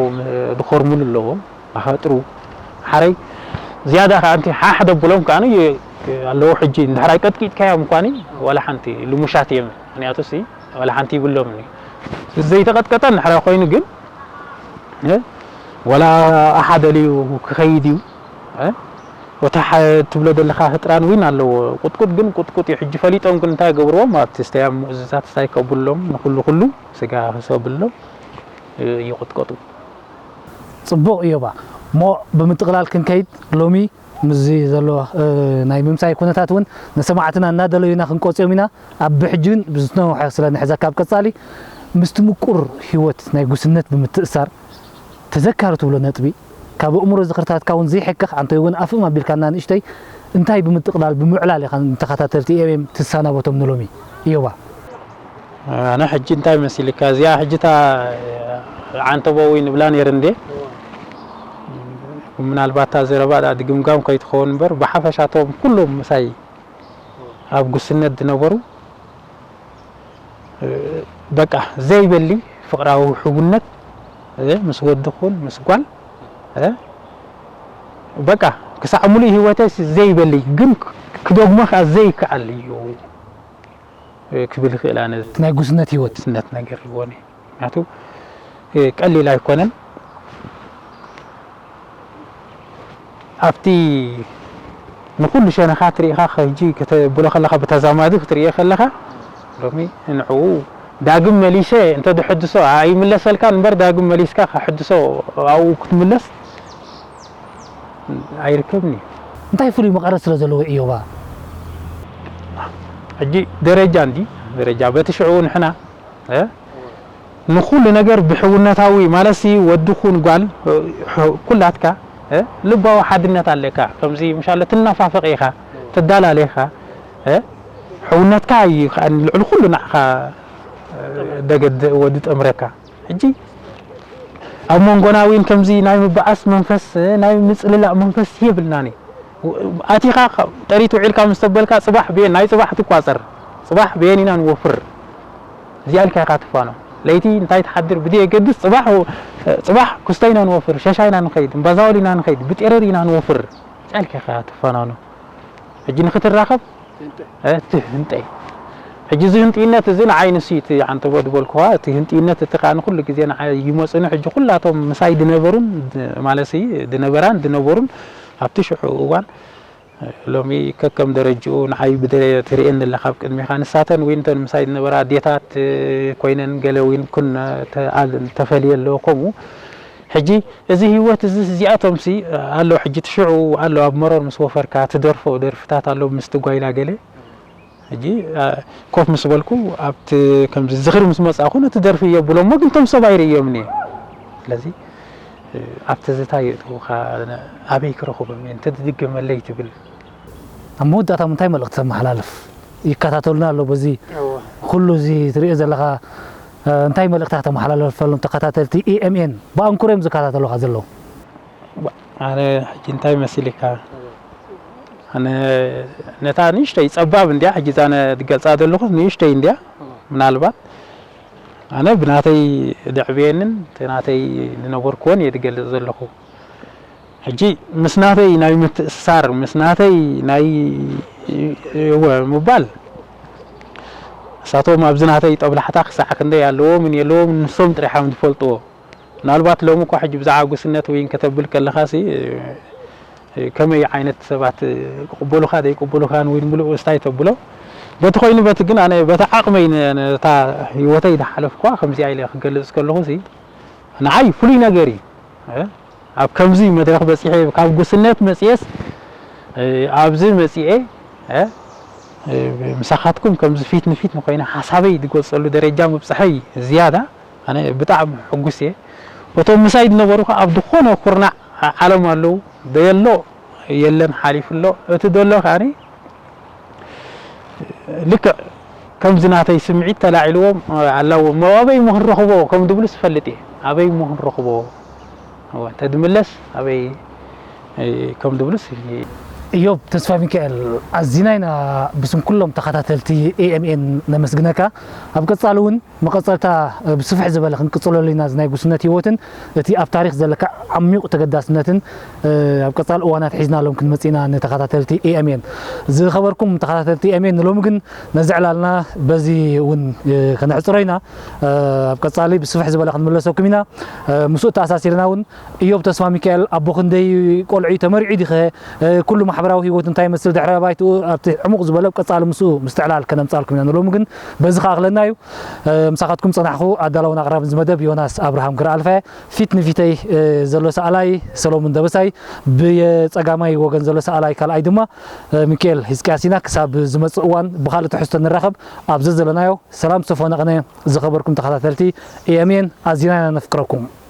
ድኾርሙሉ ኣለዎም ኣኻጥሩ ሓረይ ዝያዳ ከዓ እንቲ ሓሕ ደብሎም ከዓ ኣለዉ ሕጂ እንድሕራይ ቀጥቂጥካዮም እኳኒ ዋላ ሓንቲ ልሙሻት እዮም ምክንያቱ ሲ ዋላ ሓንቲ ይብሎም ዘይተቐጥቀጠ እንድሕራ ኮይኑ ግን ወላ ኣሓ ደልዩ ክኸይድ እዩ ወታ ትብሎ ዘለካ ህጥራን ዊን ኣለዎ ቁጥቁጥ ግን ቁጥቁጥ እዩ ሕጂ ፈሊጦም ግን እንታይ ገብርዎም ኣብቲ ስተያም ሙእዝዛት ስታይ ከብሎም ንኩሉ ኩሉ ስጋ ክሰብሎም ይቁጥቀጡ ጽቡቕ እዮባ እሞ ብምጥቕላል ክንከይድ ሎሚ ምስዚ ዘሎ ናይ ምምሳይ ኩነታት እውን ንሰማዕትና እናደለዩና ክንቆፅዮም ኢና ኣብ ብሕጂ ግን ብዝነውሐ ስለ ንሕዘካ ኣብ ቀፃሊ ምስቲ ምቁር ህይወት ናይ ጉስነት ብምትእሳር ተዘካሪ ትብሎ ነጥቢ ካብ ኣእምሮ ዝኽርታትካ እውን ዘይሕክኽ ኣንቶይ እውን ኣፍእም ኣቢልካና ንእሽተይ እንታይ ብምጥቕላል ብምዕላል ኢኻ ንተኸታተልቲ ኤምኤም ትሰናበቶም ንሎሚ እዮባ ኣነ ሕጂ እንታይ መሲልካ እዚኣ ሕጂ እታ ዓንተቦ ወይ ንብላ ነይር እንዴ ምናልባት እታ ዘረባ ድኣ ድግምጋም ከይትኸውን እምበር ብሓፈሻ እቶም ኩሎም ምሳይ ኣብ ጉስነት ዝነበሩ በቃ ዘይበሊ ፍቕራዊ ሕውነት ምስ ወዲ ኹን ምስ ጓል በቃ ክሳዕ ሙሉእ ህይወተይ ዘይበሊ ግን ክደግሞ ከዓ ዘይከኣል እዩ ክብል ይኽእል ኣነ ናይ ጉስነት ህይወት ጉስነት ነገር ይኾነ ምክንያቱ ቀሊል ኣይኮነን ኣብቲ ንኩሉ ሸነኻ ትሪኢኻ ሕጂ ከተብሎ ከለኻ ብተዛማዲ ክትሪኦ ከለኻ ሎሚ ንዕኡ ዳግም መሊሰ እንተ ድሕድሶ ኣይምለሰልካ እምበር ዳግም መሊስካ ከሕድሶ ኣብኡ ክትምለስ ኣይርከብን እዩ እንታይ ፍሉይ መቐረት ስለ ዘለዎ እዮባ ሕጂ ደረጃ እንዲ ደረጃ በቲ ሽዑ ንሕና ንኩሉ ነገር ብሕውነታዊ ማለትሲ ወዲ ኩን ጓል ኩላትካ ልባዊ ሓድነት ኣለካ ከምዚ ምሻለ ትናፋፈቕ ኢኻ ትዳላለ ኢኻ ሕውነትካ እዩ ልዕሊ ኩሉ ንዓኻ ደገድ ወዲ ጠምረካ ሕጂ ኣብ መንጎና እውን ከምዚ ናይ ምበኣስ መንፈስ ናይ ምፅልላእ መንፈስ የብልናን ኣቲኻ ጠሪት ውዒልካ ምስ ተበልካ ፅባሕ ብየን ናይ ፅባሕ ትቋፀር ፅባሕ ብየን ኢና ንወፍር እዚኣ ኢልካ ኢኻ ትፋኖ ለይቲ እንታይ ትሓድር ብዘየገድስ ፅባሕ ፅባሕ ክስተ ኢና ንወፍር ሸሻ ኢና ንኸይድ እምባዛወል ኢና ንኸይድ ብጤረር ኢና ንወፍር እዚኣ ኢልካ ኢኻ ትፋናኖ ሕጂ ንክትራኸብ እቲ ህንጠይ ሕጂ እዚ ህንጥይነት እዚ ንዓይ ንሱ እቲ ዓንተቦ ዝበልኩዋ እቲ ህንጥይነት እቲ ከዓ ንኩሉ ግዜ ንዓይ ይመፁኒ ሕጂ ኩላቶም ምሳይ ድነበሩን ማለት ድነበራን ድነበሩን ኣብቲ ሽዑ እዋን ሎሚ ከከም ደረጅኡ ንዓይ ብደረጃ ትርእየኒ ኣለካ ኣብ ቅድሚካ ንሳተን ወይ እንተን ምሳይ ዝነበራ ኣዴታት ኮይነን ገለ ወይ ኩን ተፈልየ ኣለዎ ከምኡ ሕጂ እዚ ህይወት እዚ እዚኣቶም ሲ ኣሎ ሕጂ ትሽዑ ኣሎ ኣብ መሮር ምስ ወፈርካ ትደርፎ ደርፍታት ኣሎ ምስቲ ጓይላ ገለ ሕጂ ኮፍ ምስ በልኩ ኣብቲ ከምዚ ዝኽሪ ምስ መጻእኩ ነቲ ደርፊ የብሎሞ ግን ቶም ሰብ ኣይርእዮምኒ ስለዚ ኣብ ትዝታ የእትውኻ ኣበይ ክረኽቦም እየ እንተድድገመለይ ትብል ኣብ መወዳእታ እንታይ መልእኽቲ ተመሓላልፍ ይከታተሉና ኣሎ በዚ ኩሉ እዚ ትሪኦ ዘለኻ እንታይ መልእኽቲ ከተመሓላልፈሎም ተኸታተልቲ EMN ብኣንኩሮ እዮም ዝከታተሉኻ ዘለዉ ኣነ ሕጂ እንታይ መሲልካ ኣነ ነታ ንእሽተይ ጸባብ እንድያ ሕጂ እዛ ዝገልጻ ዘለኹ ንእሽተይ እንድያ ምናልባት ኣነ ብናተይ ደዕብየንን ናተይ ዝነበርክዎን እየ ዝገልጽ ዘለኹ ሕጂ ምስ ናተይ ናይ ምትእስሳር፣ ምስ ናተይ ናይ እወ ምባል፣ እሳቶም ኣብዚ ናተይ ጠብላሕታ ክሳዕ ክንደይ ኣለዎ ምን የለዎም ንሶም ጥራሕ እዮም ዝፈልጥዎ። ምናልባት ሎሚ እኳ ሕጂ ብዛዕባ ጉስነት ወይን ከተብል ከለኻሲ፣ ከመይ ዓይነት ሰባት ክቕበሉኻ ዘይቅበሉኻን ወይን ምሉእ እስታይ ተብሎ፣ በቲ ኮይኑ በቲ ግን ኣነ በቲ ዓቕመይ ነ-፣ ነታ ህይወተይ ዝሓለፍኳ ከምዚኣ ኢለ ክገልጽ ከለኹሲ፣ ንዓይ ፍሉይ ነገር እዩ። እ? ኣብ ከምዚ መድረኽ በጺሐ፣ ካብ ጉስነት መጽኤስ፣ እ፣ ኣብዚ መጽኤ፣ እ፣ እ፣ ምሳኻትኩም ከምዚ ፊት ንፊት ንኮይነ ሓሳበይ ዝገልጸሉ ደረጃ ምብጽሐይ ዝያዳ ኣነ ብጣዕሚ ሕጉስ እየ። እቶም ምሳይ ዝነበሩ ከኣ ኣብ ዝኾነ ኩርናዕ ዓለም ኣለዉ። ደየሎ የለን፣ ሓሊፉ ኣሎ። እቲ ዘሎ ከኣኒ ልክዕ ከምዚ ናተይ ስምዒት ተላዒልዎም ኣለዎ። እሞ ኣበይ እሞ ክንረኽቦ ከም ዝብሉስ እፈልጥ እየ። ኣበይ እሞ ክንረኽቦ? እወ፣ እንተድምለስ ኣበይ፣ እ፣ ከም ዝብሉስ እየ። ኢዮብ ተስፋ ሚካኤል፣ ኣዚና ኢና ብስም ኩሎም ተኸታተልቲ ኤ ኤም ኤን ነመስግነካ። ኣብ ቀጻሊ እውን መቐጸልታ ብስፍሕ ዝበለ ክንቅጽለሉ ኢና፣ እዚ ናይ ጉስነት ህይወትን እቲ ኣብ ታሪኽ ዘለካ ዓሚቕ ተገዳስነትን፣ እ፣ ኣብ ቀጻሊ እዋናት ሒዝናሎም ክንመጽእ ኢና ንተኸታተልቲ ኤ ኤም ኤን። ዝኸበርኩም ተኸታተልቲ ኤ ኤም ኤን፣ ንሎሚ ግን ነዚ ዕላልና በዚ እውን፣ እ፣ ከነሕጽሮ ኢና። እ፣ ኣብ ቀጻሊ ብስፍሕ ዝበለ ክንምለሰኩም ኢና። እ፣ ምስኡ ተኣሳሲርና እውን ኢዮብ ተስፋ ሚካኤል ኣቦ ክንደይ ቆልዑ እዩ፣ ተመሪዑ ዲኸ፣ እ፣ ኩሉ ማሕበራዊ ህይወት እንታይ ይመስል፣ ድሕረ ባይትኡ ኣብቲ ዕሙቕ ዝበለ ኣብ ቀጻሊ ምስኡ ምስትዕላል ከነምጻልኩም ኢና። ንሎሚ ግን በዚ ክኣኽለና እዩ። እ፣ ምሳኻትኩም ጸናሕኹ ኣዳላውን ኣቕራብን እዚ መደብ ዮናስ ኣብርሃም ገረኣልፋ እየ። ፊት ንፊተይ፣ እ፣ ዘሎ ሰኣላይ ሰሎሙን ደበሳይ፣ ብየጸጋማይ ወገን ዘሎ ሰኣላይ ካልኣይ ድማ፣ እ፣ ሚካኤል ህዝቅያስ ኢና። ክሳብ ዝመጽእ እዋን ብኻልእ ትሕዝቶ ንራኸብ። ኣብ ዘዘለናዮ ሰላም ዝሰፈኖ ቅነ። ዝኸበርኩም ተኸታተልቲ ኤ ኤም ኤን፣ ኣዚና ኢና ነፍቅረኩም።